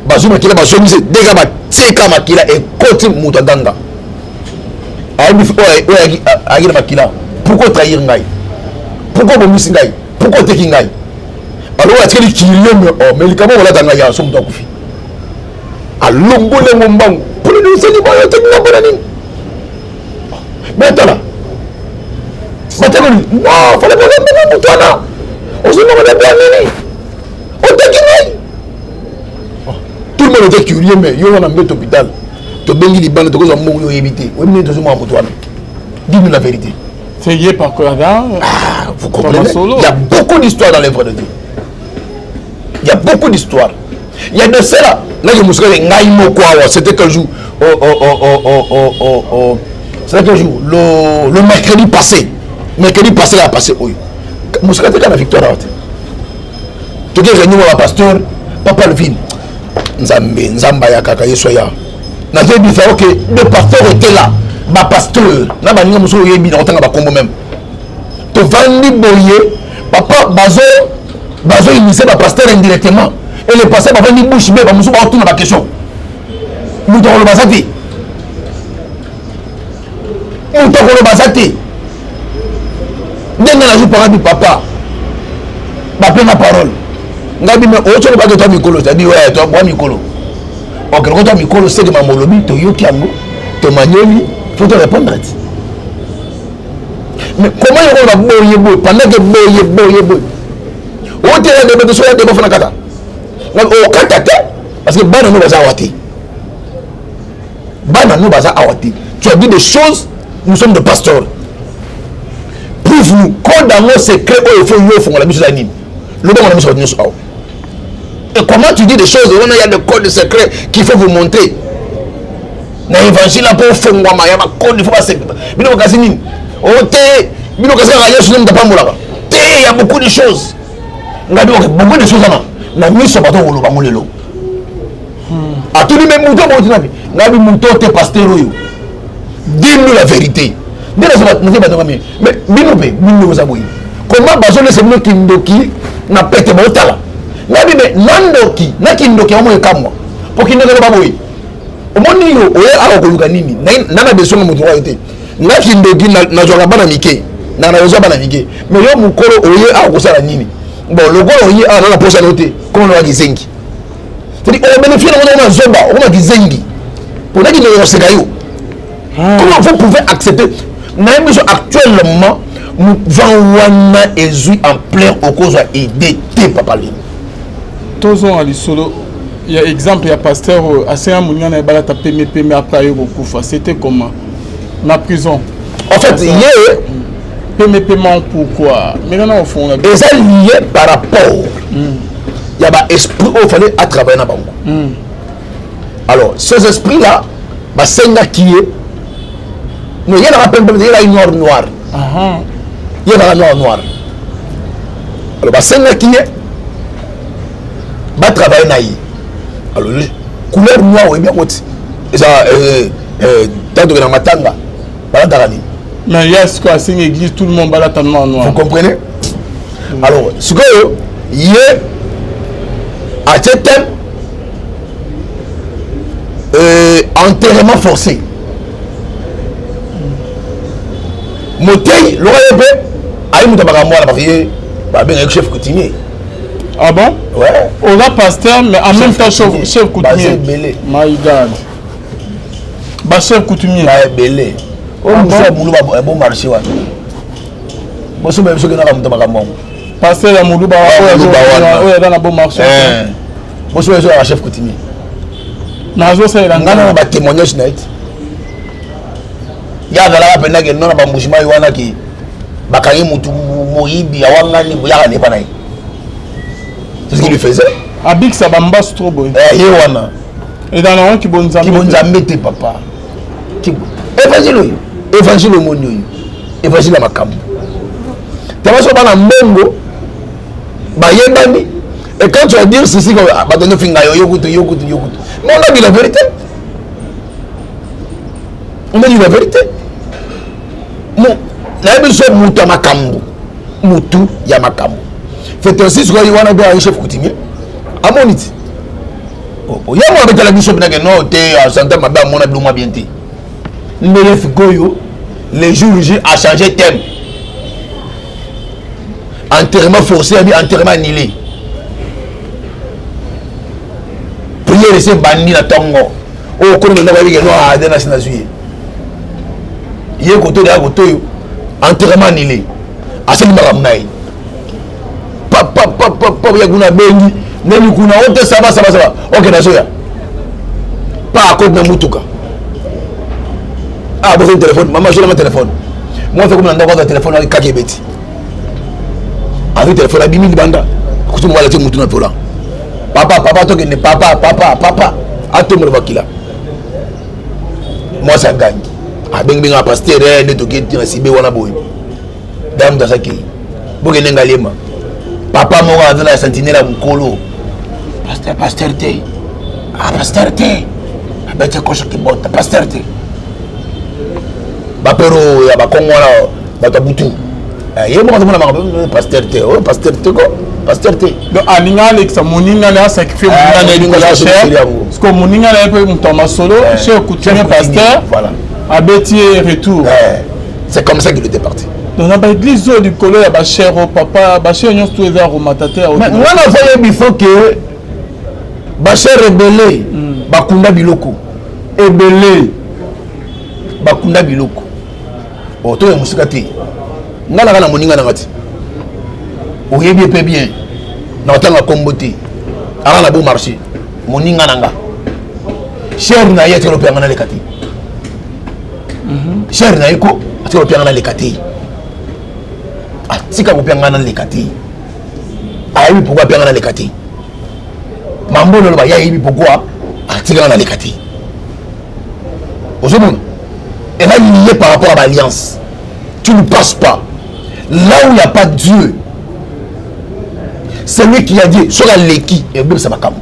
bazwi makila, bazongisi deka, batika makila ekoti, moto aganga, ayebi oyo ayaki na makila: "Pourquoi trahir ngai? Pourquoi obomisi ngai? Pourquoi oteki ngai?" Alors oyo atikali curieux: "Mais oh, mais likambo kolata ngai ya so, moto akufi, alongoli yango mbangu, mpona nini osali boyo? Oteki ngai mpona nini?" Mais tala, batekoli non, fale bozambanga moto wana, ozomaka na bwa nini, oteki ngai. Tout le monde était curieux: "Mais yo wana mbeto hôpital, tobengi libanda, tokozwa mbongo, yo oyebi te, oyebi nini tozomaka moto wana? Dis-nous la vérité." C'est lié par quoi? Ah, vous comprenez, il y a beaucoup d'histoires dans l'œuvre de Dieu. Il y a beaucoup d'histoires. Il y a de cela là que mosika ngai moko awa, c'était quel jour? Oh, oh, oh, oh, oh, oh, oh. C'est quel jour? Le mercredi passé. Mercredi passé la passé oyo. Mosika te kaka na victoire awa te. Toke réunion ya pasteur Papa Alvin. Nzambe, Nzambe ayakaka Yesu aya. Nazoyebisa yo ke de pasteur était là. Ba pasteur na baninga mosusu oyebi na kotanga bakombo même. Tovandi boye papa bazo bazo initier ba pasteur indirectement et les pasteurs bavandi bouche bee bamosusu baotuna ba question. Moto akoloba aza te. Moto akoloba aza te. Ndenge nazwi parole papa bapenga parole ngai bime oyo olobaki toa mikolo tabi we toa mikolo ok loko toa mikolo seke mambo olobi toyoki yango tomanyoli faut to répondre ti mais comment yoko loba boye boye pendant que boye boye boye otela deba biso ya deba fana kaka okata te parce que bana no baza awa te bana no baza awa te. Tu as dit des choses, nous sommes des pasteurs, prouve nous code yango secret oyo faut yo ofongola biso eza nini, lobango na biso bato nyonso awa. Et comment tu dis des choses wana, ya des codes secrets qu'il faut vous montrer na évangile mpo ofongwama ya bacode, faut base bino bakasi nini o te, bino kasi kaka Yesu nde moto apambolaka te, ya beaucoup de choses. Ngai bino beaucoup de choses wana na miso bato koloba ngo lelo atuni me moto aboti nabi ngai bi moto te pasteur oyo, dis-nous la vérité. Nde naza bato ngami mais bino mpe bino boza boye, comment bazolesa bino kindoki na pete baotala ngai bi me na ndoki na kindoki yango ekamwa mpo kindoki eloba boye omoni yo oye awa koluka nini nana besonga moto oyo te nga kindoki nazwaka bana mike na nazwa bana mike mais yo mokolo oye awa kosala nini? Bon, lokola oye awa nana posa no te komo na kizengi, c'est-à-dire obénéficie nango okoma zoba, okoma kizengi mpona kindoki koseka yo. Comment vous pouvez accepter? Nayebi biso actuellement vent wana ezwi ampleur, okozwa idée te papa Lini. Tozonga lisolo ya exemple ya pasteur oyo asenga moninga na ye balata pembe pembe après aye kokufa. C'était comment na prison? En fait ye pembe pembe pourquoi? Mais na ofongola. Eza lié par rapport ya baesprit oyo fallait atravailler na bango. Alors ces esprits là basengaki ye no ye naka pembe, ye naki noir noir, ye naka noir noir. Alors basengaki ye batravaille na ye. Alors couleur noire oyebi yango ti eza tantoke na matanga balataka nini? Mais ya sikoyo asengi église tout le monde balata noir noir. Vous comprenez? Alors sikoyo ye atie thème enterrement forcé. Motei loka ye mpe ayi moto ya makambo wana parce que ye babengaki chef coutumier. Ah bon? Ouais. Oza pasteur mais en même temps chef, chef coutumier. Ebele. My God, bachef coutumier. Ba ebele oyo mosu ya mulu ya bon marché wana boso bayebi soki naka moto ya makambo yango. Pasteur ya moluba oyo aza na bon marché. Boso bayebi soki aka chef coutumier. Nazosalela. Nga na batémoignage na ye te, ye azalaka mpenza ke no na bambujima ye wana ke bakangi mutu moyibi awangani boyaka nepa na ye. C'est ce qu'il lui faisait. Abikisa bambasu trop boye. Ye wana. Eza nango kibonzambe. Kibonzambe te papa. Évangile oyo, évangile omoni oyo, évangile ya makambo tama so bana mbongo bayebani. Et quand tu vas dire ceci, bato ndofinga yo, yo kutu, yo kutu, yo kutu, mais on a dit la vérité, on a dit la vérité. Nayebi so moto ya makambo, motu ya makambo fete aussi. Sikoyo wana mpe aye chef coutumier amoni ti ye mo abetala biso mpena ke no te asante mabe amona biloko mwa bien te. Ndenge sikoyo le jour J a changé thème, enterrement forcé abi enterrement annulé, prière ese ebandi na ntongo oyo komi ndako ayebike no ade nasi nazwi ye ye koto deya koto oyo enterrement annulé, asali makambo na ye papapapapa ya kuna abengi ndeni kuna o te saba saba saba ok nazoya pa akoti na mutuka. Ah, bozali telefone mama azolanga telefone mwa fe komi na ndako azwa telefone kaka ebeti azwi telefone abimi libanda akuti mobali atie mutu na volant. Papa, papa, tokende papa, papa, papa, atombola bakila mwasi agangi. Abengi benga pasteur eh, nde toke na sibe wana boye. Dame moto azaki. Bokende Ngaliema. Papa moko aza na sentinelle ya mokolo. Pasteur, pasteur te. Ah, pasteur te. Abeti kosha kibota, pasteur te. Bapero ya bakongo wana bato ya butu. Eh, ye moko azomona makambo eh, pasteur te. Oh, pasteur te ko. Pasteur te. Donc alinga alekisa moninga na asacrifie moninga na ye likolo ya chair. Parce que moninga na ye mpe moto ya masolo, chef coutumier pasteur. Voilà. Abeti ye retour. C'est comme ça qu'il était parti. Donc na baeglise oyo likolo ya bachair oyo papa, bachair nyonso to eza komata te. Nga nazoyebi faut que bachair ebele bakunda biloko ebele, bakunda biloko. Bon, toya mosika te, nga naka na moninga nanga ti oyebi ye mpe bien, na otanga kombo te, aka na beau marché, moninga na nga, chair na ye atikala opianga naleka te. Chair na ye ko atika kopianga naleka te, atika kopianga naleka te. Ayebi pourquoi apianga naleka te. Mambo oloba, ye ayebi pourquoi atikanga naleka te. Ozomona eza lié par rapport à l'alliance. Tu ne passes pas là où il n'y a pas Dieu. C'est lui qui a dit soki aleki, ebebisa makambo.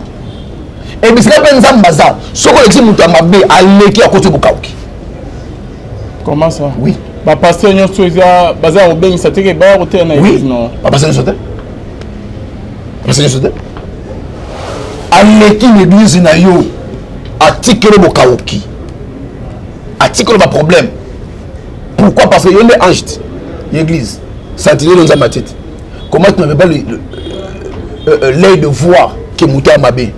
Ebisika mpe Nzambe aza, soki olekisi moto ya mabe, aleki, akoti bokauki. Comment ça? Oui. Bapasteur nyonso eza baza kobengisa teke baya koteya na église, non? Bapasteur nyonso te, bapasteur nyonso te. Aleki na église na yo, atikeli bokauki, atikeli baproblème. Pourquoi? Parce que yo nde ange te. Église sentinelle, Nzambe atie te. Comment tu n'avais pas l'œil de voir que moto ya mabe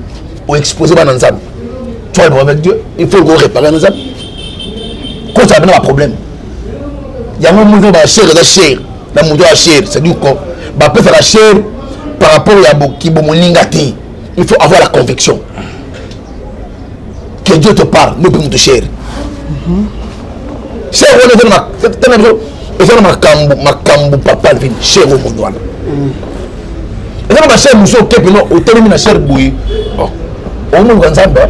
oexpose bana Nzambe? Tu as le problème avec Dieu, il faut réparer na Nzambe, kozala bena baproblème yango. Moto bachair eza chair na moto ya chair, c'est-à-dire ko bapesaka chair par rapport ya kibomoninga te. Il faut avoir la conviction que Dieu te parle. Mpe moto chair, chair wana eza na makambo, makambo papa Alvin. Chair oyo moto wana eza na bachair mosusu, oke peno otelemi na chair boye, omoluka Nzambe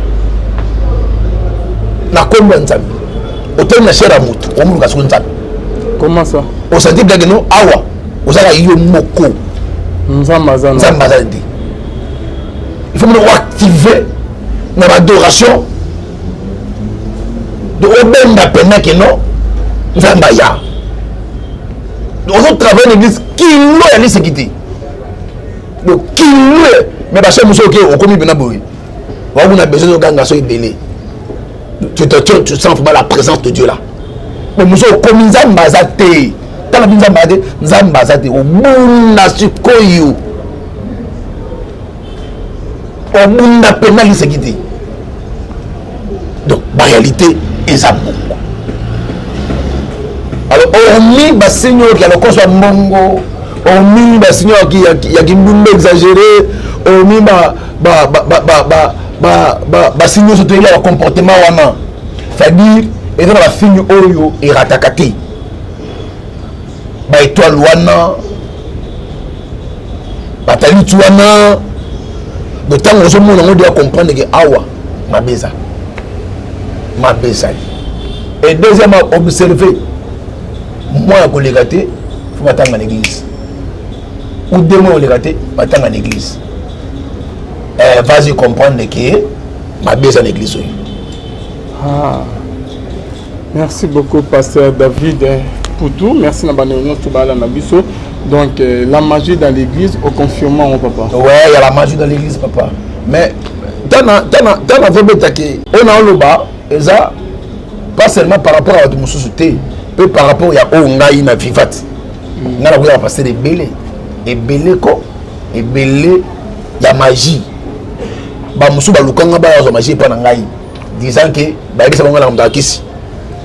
na kombo ya Nzambe. Otelemi na chair ya motu, omoluka siko Nzambe. Comment ça? Osanti blage no awa ozalaka yo moko. Nzambe aza. Nzambe aza te. Il faut mona oactive na baadoration, obenda pena ke non, Nzambe aya. Ozotravaille na église, kilo ya liseki te. Donc kilo, mais bachair mosusu, oke okomi mpena boye, wakuna besoin oganga so ebele, tu sens vraiment la présence de Dieu là. Mais mosusu okomi, Nzambe aza te. Tala bi Nzambe aza te, Nzambe aza te. Obunda sikoyo, obunda mpena liseki te. Donc baréalité eza bongo. Alors hormis basigne oyo ya lokoso ya mbongo, hormis basigne ya kindumba exagéré, hormis basigne nyonso toyebi ya bacomportement wana, c'est-à-dire eza na basigne oyo erataka te, baétoile wana, bataliti wana. Donc ntango ozomona yango, deya comprendre ke awa mabe eza, mabe ezali. Et deuxièmement, observer mwa ya koleka te, faut batanga na église, ou 2 mois koleka te, batanga na église. Eh, vas-y comprendre ke mabe eza na église oyo. Ah. Merci beaucoup, pasteur David Poutou. Merci na bana nyonso balanda biso. Donc la magie dans l'église, au confirmant papa. Ouais, il y a la magie dans l'église, papa. Mais tana tana tana vobetaki oyo na oloba eza pas seulement par rapport à bato mosusu te, mpe par rapport ya oyo ngai na vivat. Ngai nakoyaka pasteur ebele ebele ko ebele ya magie. Bamosusu balukanga, bayazwa magie epa na ngai, disant ke bayebisa bango na moto akisi.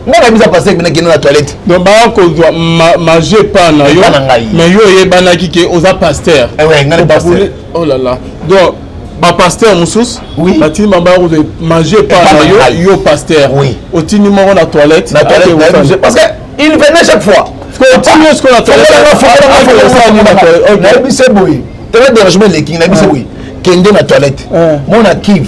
Ngai nayebisa pasteur bina kende na toilette. Donc baya kozwa magie epa na yo? Epa na ngai. Mais yo oyebanaki ke oza pasteur? Eh ouais, ngai pasteur. Oh là là, donc bapasteur mosusu Oui. batindi bango baya kozwa magie epa Epa na na yo. ngai. Yo pasteur, Oui. otindi moko na toilette? Na toilette nayebisa, parce que il venait chaque fois. Otindi yo sikoyo na toilette? Nayebise boye, tala dérangement eleki. Nayebise boye, kende na toilette, mona kive,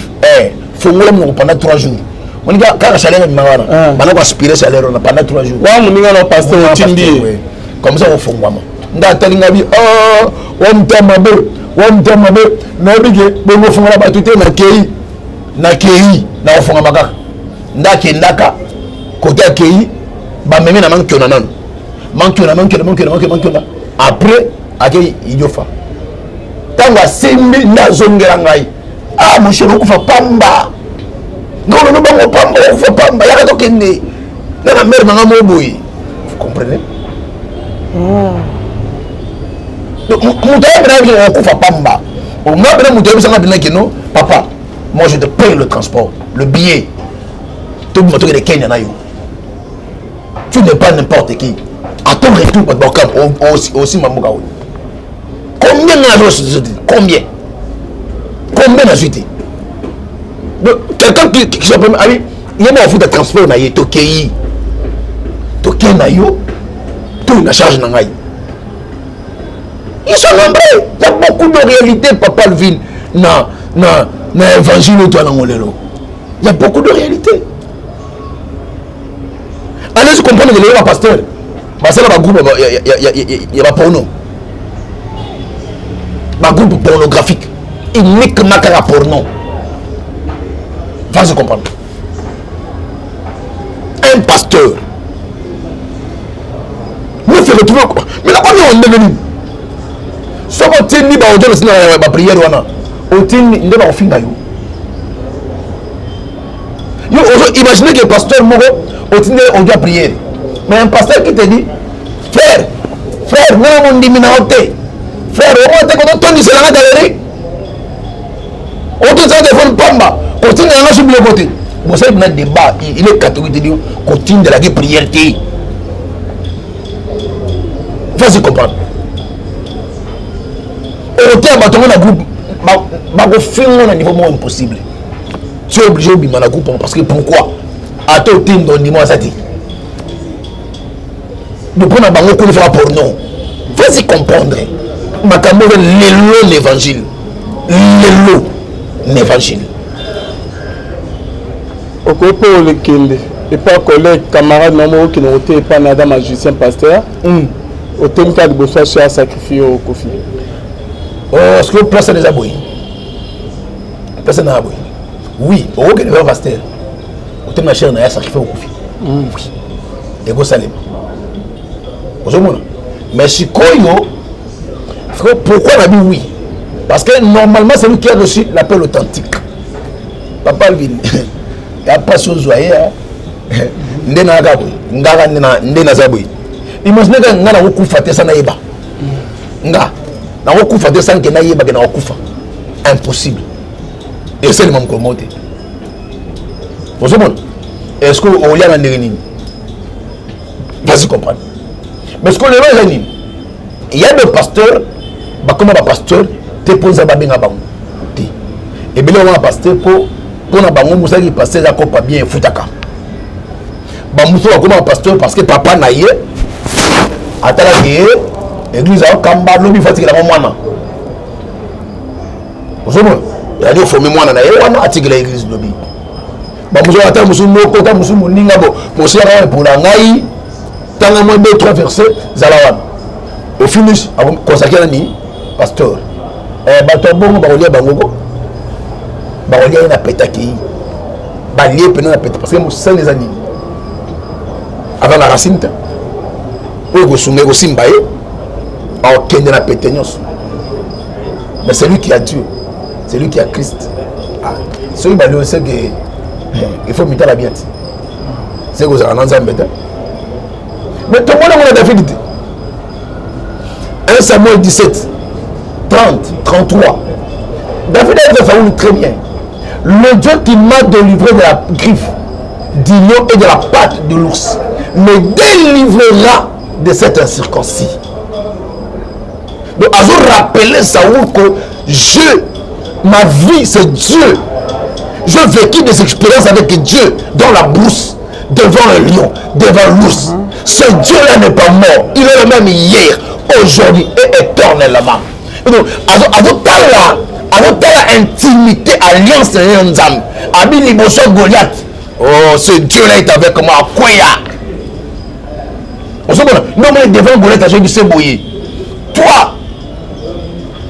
fongola monoko pendant 3 jours. Moni kaka chaleur ebimaka wana. Ah. Bana ko aspirer chaleur wana pendant 3 jours. Wa moninga na pasteur otindi ye. Comme ça ofongwama. Nga atali nga bi oh wa mutema mabe, wa mutema mabe. Nayebi ke bongo fongola bato te nakei. Nakei na kofongama kaka. Nda akendaka kote akei bamemi na mankiona nanu. Mankiona mankiona mankiona mankiona mankiona. Après akei idiofa. Ntango asimbi nde azongela ngai. Ah mon cher okufa pamba. Non non bango pamba okufa pamba yaka tokende. Na na mère nanga mo boye. Vous comprenez? Ah. Donc moto ayebi na ye okufa pamba. Nga pena moto ayebisanga pena que non papa, moi je te paye le transport, le billet. Tobima tokende Kenya na yo. Tu n'es pas n'importe qui. À ton retour, bato bakam osimba mboka oyo. Combien nga nazwi te? Combien? Combien nazwi te? Donc quelqu'un qui soit premier abi ye moko afuta transport na ye tokei tokei na yo to na charge na ngai. Ils sont nombreux. Il y a beaucoup de réalités, Papa Alvin, na, na, na évangile toi na lelo. Il y a beaucoup de réalités. Allez comprendre que les pasteur, basala ba groupe ya ba porno. Ba groupe pornographique. Uniquement kaka porno. Va se comprendre. Un pasteur nous se retrouver mais na komi ndenge nini soki otindi baaudio na sina ba prière wana otindi nde bakofinga yo. Yo ozo imaginer que pasteur moko otindi audio ya prière, mais un pasteur qui te dit frère, frère nga mondimi na yo te, frère omona te kototondisela nga galerie, otondisela telefone pamba, kotindela nga so biloko te. Bosali na débat, il est catholique te dit kotindelaki prière te. Vas-y comprendre. Okoteya bato yango na groupe bakofinga na niveau moko impossible. Tu es obligé obima na groupe parce que pourquoi? Ata otinda ondima aza te. Donc mpona bango kuna efaka porno. Vas-y comprendre. Makambo oyo lelo l'évangile. Lelo l'évangile. Okoki mpe olekende epa collègue camarade na moko okende kote epa na aza magicien pasteur. Otemi kaka liboso ya cher sacrifie oyo okofi. Oh, est-ce que place eza boye? Place na boye. Oui, okokende epa pasteur. Otemi na chair na ya sacrifie okofi. Oui. Ekosalema. Ozomona? Mais sikoyo, pourquoi na bi oui? Parce que normalement c'est lui qui a reçu l'appel authentique. Papa Alvin, ya pasi ozwa ye nde nayaka boye, ngaka nde naza boye. Imagine kaka nga nakokufa te sa nayeba. Nga nakokufa te sans que nayeba ke nakokufa. Impossible. Esalema mokolo moko te. Ozomona? Est-ce que olia na ndenge nini? Vas-y comprendre. Mais ce que lelo eza nini? Il y a des pasteurs, bakoma ba pasteur te mpo nzambe abenga bango te. Ebele bakoma pasteur mpo mpona bango mosalaki pasteur eza kopa bien efutaka. Bamosusu bakoma pasteur parce que papa na ye atalaki ye église akamba lobi fatikela ngo mwana. Ozomona? Ezali oforme mwana na ye wana atikela église lobi. Bamosusu ata mosusu moko ata mosusu moninga bo mosilaka epola ngai tanga mwa 2 3 verset zala wana. Au finish akonsaki nani pasteur. Bato ya bongo bakolia bango ko bakolia ye na petaki balie pena na peta parce que mosali eza nini aza na racine te oyo ekosunga ekosimba ye akokende na pete nyonso. Mais c'est lui qui a Dieu, c'est lui qui a Christ. Ah, soki balio c'est que il faut mitala bien te c'est kozala na nzambe te. Mais tomoni yango na David te. 1 Samuel 17 30 33 David a dit à Saoul très bien, le Dieu qui m'a délivré de la griffe du lion et de la patte de l'ours me délivrera de cet incirconcis. Donc azo rappeler Saoul que ma vie c'est Dieu. J'ai vécu des expériences avec Dieu dans la brousse, devant un lion, devant l'ours. Ce Dieu-là n'est pas mort. Il est le même hier, aujourd'hui et éternellement. Et donc, azo tala, azo tala intimité, alliance na ye Nzambe. Abi liboso Goliath. Oh, ce Dieu là est avec moi. Akweya. Ozomona nde omoni devant Goliath azoyebi se boye. Toi,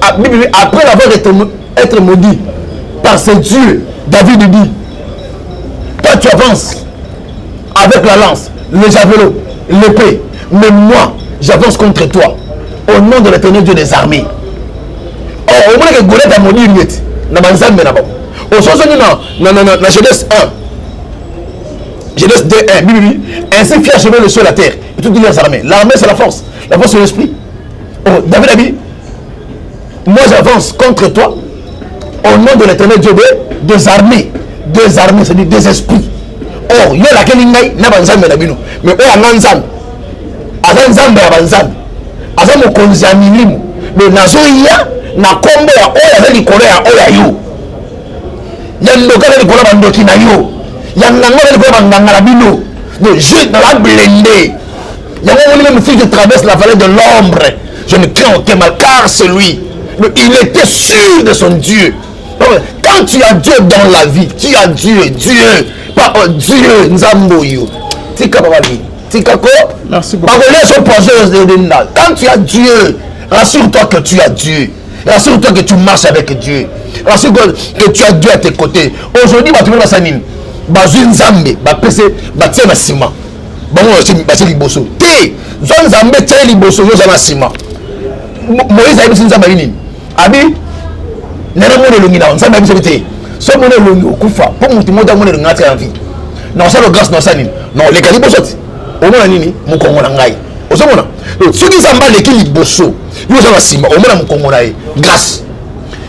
après avoir été, être maudit par ce Dieu, David dit, toi tu avances avec la lance, le javelot, l'épée, mais moi, j'avance contre toi au nom de l'éternel Dieu des armées. Or, au moment que Goliath a maudit lui, na banzambe na bango. Ozozongi na, na, na, na, na Genèse 1. Genèse 2, 1. Oui, oui, oui. Ainsi fit achever le ciel la terre et toutes les armées. L'armée, c'est la force. La force, c'est l'esprit. Oh, David a dit, moi j'avance contre toi au nom de l'éternel Dieu des, des armées. Des armées, c'est-à-dire des esprits. Or, yo lakeli ngai na banzambe na bino. Mais oyo anga nzambe. Aza nzambe ya banzambe. Aza mokonzi ya milimo. Mais nazoya na kombo ya oyo aza likolo ya oyo ya yo. Ya ndoki aza likolo ya bandoki na yo. Ya nganga aza likolo ya banganga na bino. Donc je naza blende. Yango omoni même si je traverse la vallée de l'ombre, je ne crains aucun mal car c'est lui. Il était sûr de son Dieu. Quand tu as Dieu dans la vie, tu as Dieu, Dieu, pas oh, Dieu, Nzambo yo. Tika papa bi. Tika ko. Merci beaucoup. Bakolia so poison Quand tu as Dieu, rassure-toi que tu as Dieu. Rassure-toi que tu marches avec Dieu. Rassure-toi que tu as Dieu à tes côtés. Aujourd'hui, bato basala nini? Bazwi Nzambe, bapese, batie na nsima. Bango batie liboso. Te, zwa Nzambe tie liboso, yo oza na nsima. Moïse ayebisi Nzambe abi nini? Abi nana mona elongi na Nzambe ayebisi te. So mona elongi okufa, mpo moto moko amona elongi atika na vie. Na osala grâce na osala nini? Na oleka liboso ti. Omona nini? Mokongo na ngai. Ozomona? Soki Nzambe aleki liboso, yo oza na nsima, omona mokongo na ye grâce.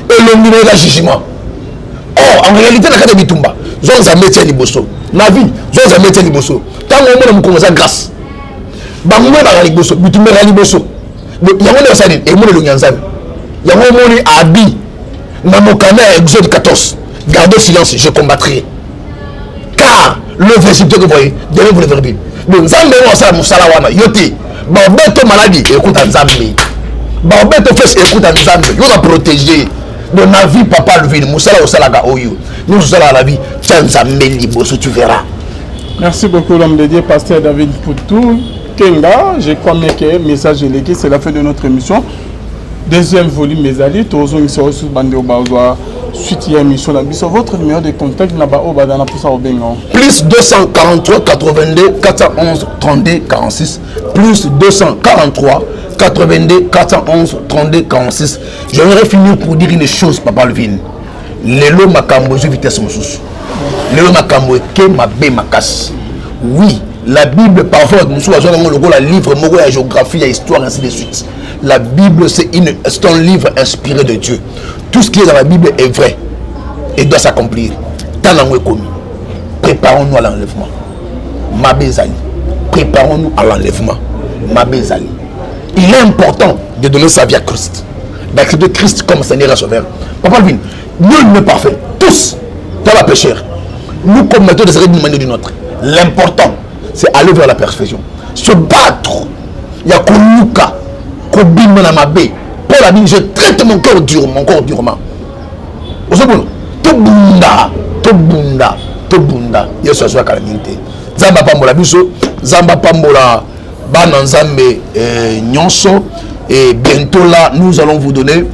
Elongi na ye eza jugement. Or, en réalité, na kati ya bitumba, zwa Nzambe tia liboso. Na vie, zwa Nzambe tia liboso. Ntango omona mokongo eza grâce. Bango ebaka liboso, bitumba ebaka liboso. Yango nde basali nini? Emona elongi ya Nzambe. Yango omoni abi na mokanda ya Exode 14. Gardez silence, je combattrai. Car le Égypte que vous voyez, demain vous le verrez. Donc Nzambe oyo asala mosala wana, yo te. Baobeto maladi ekuta Nzambe. Baobeto flèche ekuta Nzambe. Yo na protéger. Donc na vie papa Alvin, mosala osalaka oyo. Nyonso osalaka na vie, tia Nzambe liboso, tu verras. Merci beaucoup l'homme de Dieu, pasteur David Poutou. Kenga, je crois bien que message eleki, c'est la fin de notre émission. Deuxième volume ezali, tozongisa oyo susu bandeko bazwa suite ya émission na biso. Votre numéro de contact na ba oyo baza na mposa kobenga. Plus 243 82 411 32 46 plus 243 82 411 32 46. J'aimerais finir pour dire une chose, Papa Alvin. Lelo makambo ezwi vitesse mosusu. Lelo makambo eke mabe makasi. Oui, la Bible parfois mosusu bazwaka yango lokola livre moko ya géographie, ya histoire, ainsi de suite. La Bible, c'est un livre inspiré de Dieu. Tout ce qui est dans la Bible est vrai et doit s'accomplir. Tant yango ekomi. Préparons-nous à l'enlèvement. Mabe ezali. Préparons-nous à l'enlèvement. Mabe ezali. Il est important de donner sa vie à Christ. D'accepter Christ comme Seigneur et Sauveur. Papa Alvin, nul n'est parfait. Tous, dans la pécheur. Nous commettons des erreurs d'une manière ou d'une autre. L'important, c'est aller vers la perfection. Se battre. Il y a koluka, kobima na mabe. Paul a dit, je traite mon corps dur, mon corps durement. Ozomona, tobunda, tobunda, tobunda. Yesu azwaka na mingi te. Nzambe apambola biso, Nzambe apambola bana Nzambe nyonso. Et bientôt là, nous allons vous donner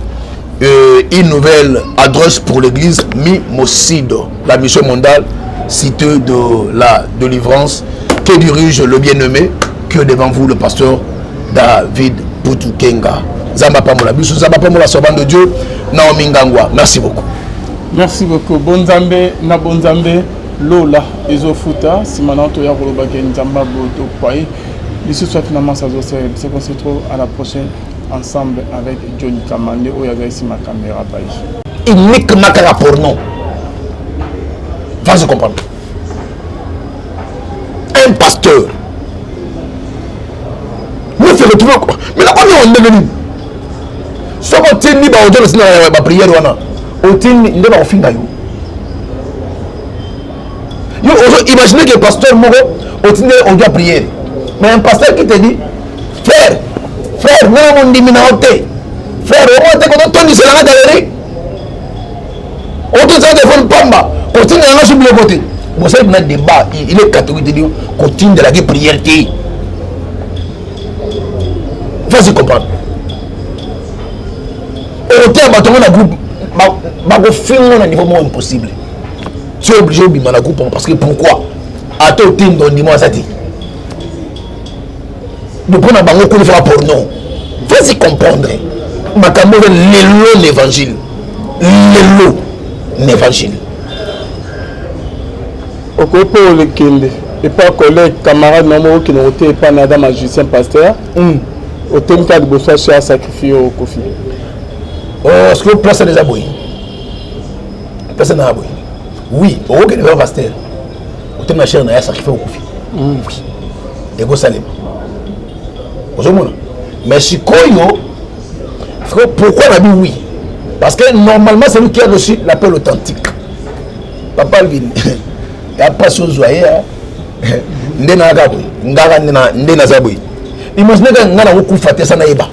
une nouvelle adresse pour l'église Mimoside, la mission mondiale cité de la délivrance que dirige le bien-aimé qui est devant vous, le pasteur David Poutou Kenga. Nzambe apambola biso, Nzambe apambola servant de Dieu Naomi Ngangwa. Merci beaucoup. Merci beaucoup. Bonzambe na Bonzambe Lola ezofuta nsima na toya kolobaka Nzambe aboto kwaye lisusu finalement ça doit c'est qu'on se retrouve à la prochaine ensemble avec Johnny Kamande oyo azali nsima caméra bai. Uniquement kaka porno. Va se comprendre. Un pasteur nous se retrouve mais là on est devenu soki otindi baaudio na baprière wana otindi nde bakofinga yo. Yo ozo imaginer que pasteur moko otindi audio ya prière, mais un pasteur qui te dit frère, frère nanga mondimi na yo te, frère omo te kototondisela nga galerie, otondisela telefone pamba, kotinda yanga so biloko te. Bosali na débat, il est catholique, te dit kotindelaki prière te. Vas-y comprendre. Okoteya bato yango na groupe, bakofinga na niveau moko impossible. Tu es obligé obima na groupe, parce que pourquoi? Ata otinda, ondima aza te. Donc mpona bango kuna efaka porno. Vas-y comprendre makambo oyo. Lelo l'évangile, lelo l'évangile. Okoki mpe olekende epa collègue, camarade na moko, okende kote epa na aza magicien, pasteur, otemi kaka liboso ya chaire, sacrifie oyo, okofi. Parce que place wana eza boye, place wana eza boye. Oui, okokende kaka pasteur, otemi na chaire na ye, sacrifie, okofi. Oui, ekosalema, ozomona. Mais sikoyo, pourquoi nabi oui? Parce que normalement, c'est lui qui a reçu l'appel authentique. Papa Alvin, ya mpasi ozwa ye nde nayaka boye, ngaka nde naza boye. Imagine kaka nga nakokufa te sa nayeba,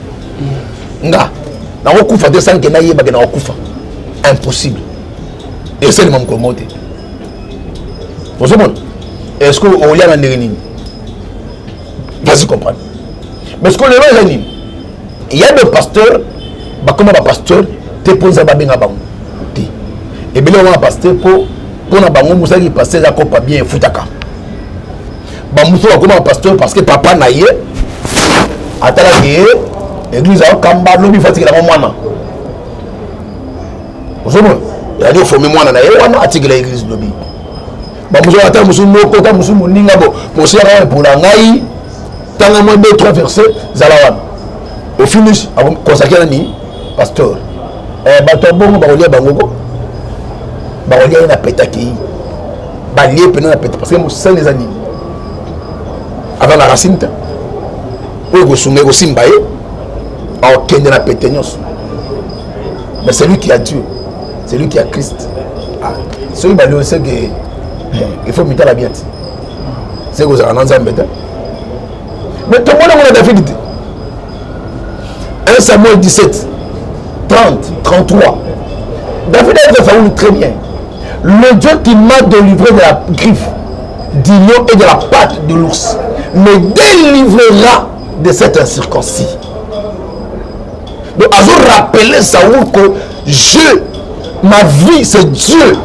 nga nakokufa te sans que nayeba ke nakokufa. Impossible, esalema mokolo moko te. Ozomona, est ce que oliaka ndenge nini? Vas-y comprendre. Mais ce que lelo eza nini? Il y a des pasteurs bakoma bapasteur te mpo Nzambe abenga bango te. Ebele bakoma pasteur mpo mpona bango mosalaki pasteur eza kopa bien, efutaka. Bamosusu bakoma bapasteur parce que papa na ye atalaki ye église, aokamba lobi, fatikelaka mwana. Ozomona, ezali oforme mwana na ye wana, atikela église lobi. Bamosusu, ata mosusu moko, ata mosusu moninga bo mosilaka epola ngai, tanga mwa 2 3 verset, zala wana, au finish consacré nani pasteur. Bato ya bongo bakolia bango ko bakolia ye na petakei, balie pena na peta, parce que mosala eza nini? Aza na racine te oyo ekosunga, ekosimba ye, akokende na pete nyonso. Mais celui qui a Dieu, celui qui a Christ, ah, soki balio, c'est que il faut mitala bien te, c'est kozala na Nzambe te. Mais tomoni yango na David te. 1 Samuel 17 30 33, David a dit à Saoul: très bien, le Dieu qui m'a délivré de la griffe du lion et de la patte de l'ours me délivrera de cet incirconcis. Donc azo rappeler Saoul que je ma vie, c'est Dieu.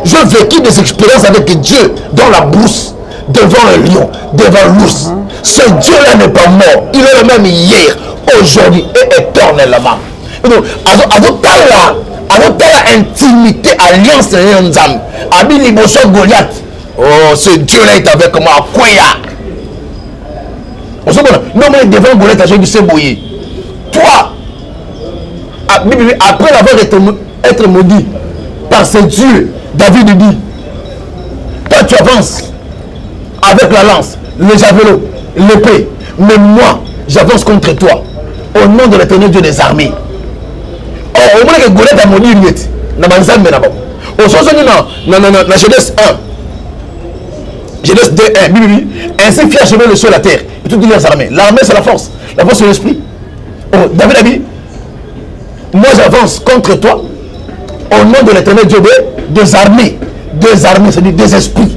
J'ai vécu des expériences avec Dieu dans la brousse, devant un lion, devant l'ours. Ce Dieu-là n'est pas mort, il est le même hier, aujourd'hui et éternellement. Donc azotala, azotala intimité, alliance na ye Nzambe. Abi liboso Goliath: oh, ce Dieu là est avec moi. Akweya. Ozomona, non, devant Goliath, azoyebi se boye: toi, après avoir été être maudit par ce Dieu, David dit: toi, tu avances avec la lance, le javelot, l'épée, mais moi, j'avance contre toi au nom de l'Éternel Dieu des armées. Or omonake Goliath amoni ye ti na banzambe na bango. Ososoni na Genèse 1, Genèse 2 1, bibibi: ainsi fit achever le ciel, la terre et toutes les armées. L'armée, c'est la force. La force, c'est l'esprit. Oh, David a dit: moi, j'avance contre toi au nom de l'Éternel Dieu des armées. Des armées, c'est-à-dire des esprits.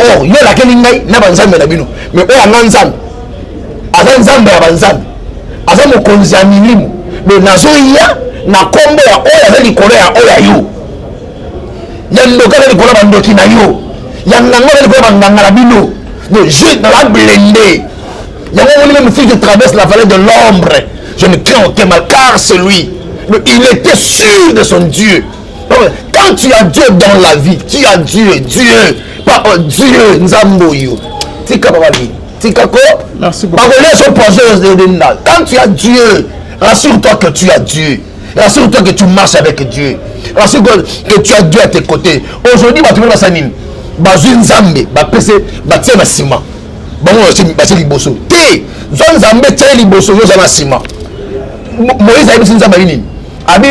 Or yo olakeli ngai na banzambe na bino, mais oyo anga Nzambe aza Nzambe ya banzambe, aza mokonzi ya milimo. Mais nazoya na nkombo ya oyo aza likolo ya oyo ya yo, ya ndoki aza likolo ya bandoki na yo, ya nganga aza likolo ya banganga na bino. Donc je naza blindé. Yango omoni, même si je traverse la vallée de l'ombre, je ne crains aucun mal, car c'est lui. Il était sûr de son Dieu. Quand tu as Dieu dans la vie, tu as Dieu, Dieu, pas oh, Dieu, Nzambe oyo. Tika babali, tika ko. Merci beaucoup. Bakolia so poison. Quand tu as Dieu, rassure-toi que tu as Dieu. Rassure-toi que tu marches avec Dieu. Rassure-toi que tu as Dieu à tes côtés. Aujourd'hui, bato basala nini? Bazwi Nzambe, bapese, batie na nsima. Bango batie liboso te. Zwa Nzambe, tie liboso, yo oza na nsima. Moïse ayebisi Nzambe abi nini? Abi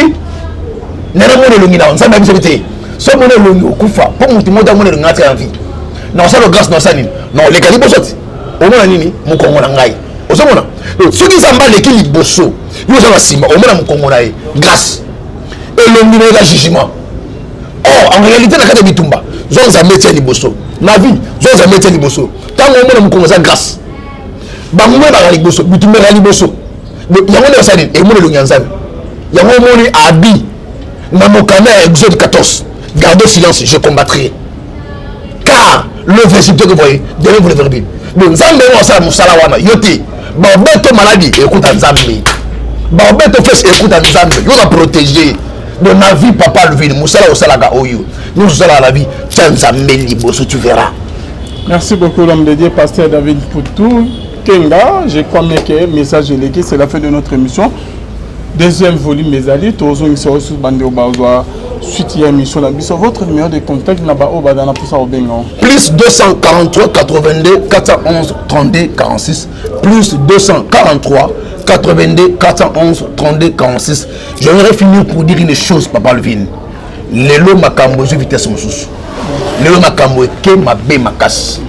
nana mona elongi na Nzambe. Ayebisi te: so mona elongi, okufa. Mpo motu moko amona elongi atika na vie na osala grâce na osala nini na oleka liboso ti omona nini mokongo na ngai. Ozomona, soki Nzambe aleki liboso, yo oza na nsima, omona mokongo na ye, grâce. Elongi na ye eza jugement. Or en réalité, na kati ya bitumba, Zwa Nzambe tia liboso na vie, zwa Nzambe tia liboso. Ntango omona mokongo eza grâce, bango ebaka liboso, bitumbaka liboso. Yango nde basali emoni elongi ya Nzambe. Yango omoni abi na mokanda ya Exode 14: "Gardez silence, je combattrai, car le Égyptien que vous voyez demain, vous le verrez plus." Donc Nzambe yango asala mosala wana, yo te. Baobeto maladi ekuta Nzambe, baobeto flèche ekuta Nzambe, yo na protéger. Donc na vie, papa Alvin, mosala osalaka oyo nyonso osalaka na vie, tia Nzambe liboso, tu verras. Merci beaucoup, l'homme de Dieu, pasteur David Poutou Kenga. Je crois bien que message est, c'est la fin de notre émission. Deuxième volume, ezali tozongisa oyo bandeko bazwa suite ya émission na biso. Votre numéro de contact na baoyo baza na mposa kobenga? Plus 243 82 411 32 46, plus 243 82 411 32 46. J'aimerais finir pour dire une chose, papa Alvin. Lelo makambo ezwi vitesse mosusu, lelo makambo eke mabe makasi.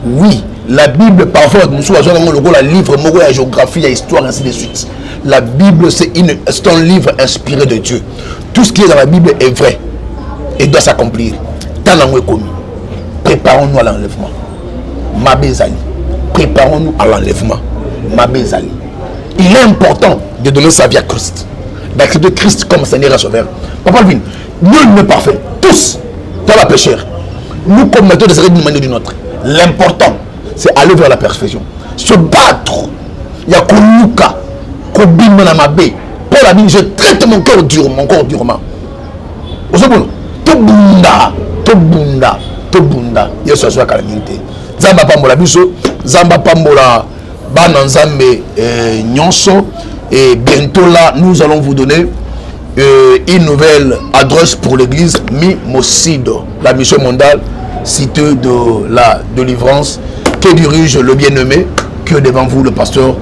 Oui, la Bible, parfois bato mosusu bazwaka yango lokola livre moko ya géographie, ya histoire, ainsi de suite. La Bible, c'est un livre inspiré de Dieu. Tout ce qui est dans la Bible est vrai et doit s'accomplir. Ntango yango ekomi, préparons-nous à l'enlèvement. Mabe ezali, préparons-nous à l'enlèvement. Mabe ezali, il est important de donner sa vie à Christ, d'accepter Christ comme Seigneur et Sauveur. Papa Alvin, nul n'est parfait, tous dans la pécheur, nous commettons des erreurs d'une manière ou d'une autre. L'important, c'est aller vers la perfection, se battre ya koluka kobima na mabe. Paul a dit: "Je traite mon corps dur, mon corps durement." Ozomona, tobunda, tobunda, tobunda. Yesu azwaka na mingi te. Nzambe apambola biso, Nzambe apambola bana Nzambe nyonso. Et bientôt là, nous allons vous donner une nouvelle adresse pour l'église Mimocido, la mission mondiale cité de la délivrance, que dirige le bien-aimé que devant vous, le pasteur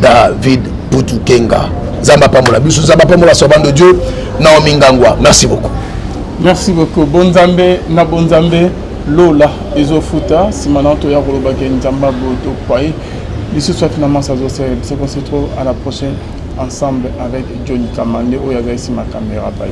David Putukenga. Nzambe apambola biso, Nzambe apambola servant de Dieu Naomi Ngangwa. Merci beaucoup. Merci beaucoup. Bonzambe na bonzambe, lola ezofuta. Nsima na toya kolobaka Nzambe aboye tokwaye lisusu finalement azosala biso. On se retrouve à la prochaine ensemble avec Johnny Kamande oyo azali nsima caméra. Bai.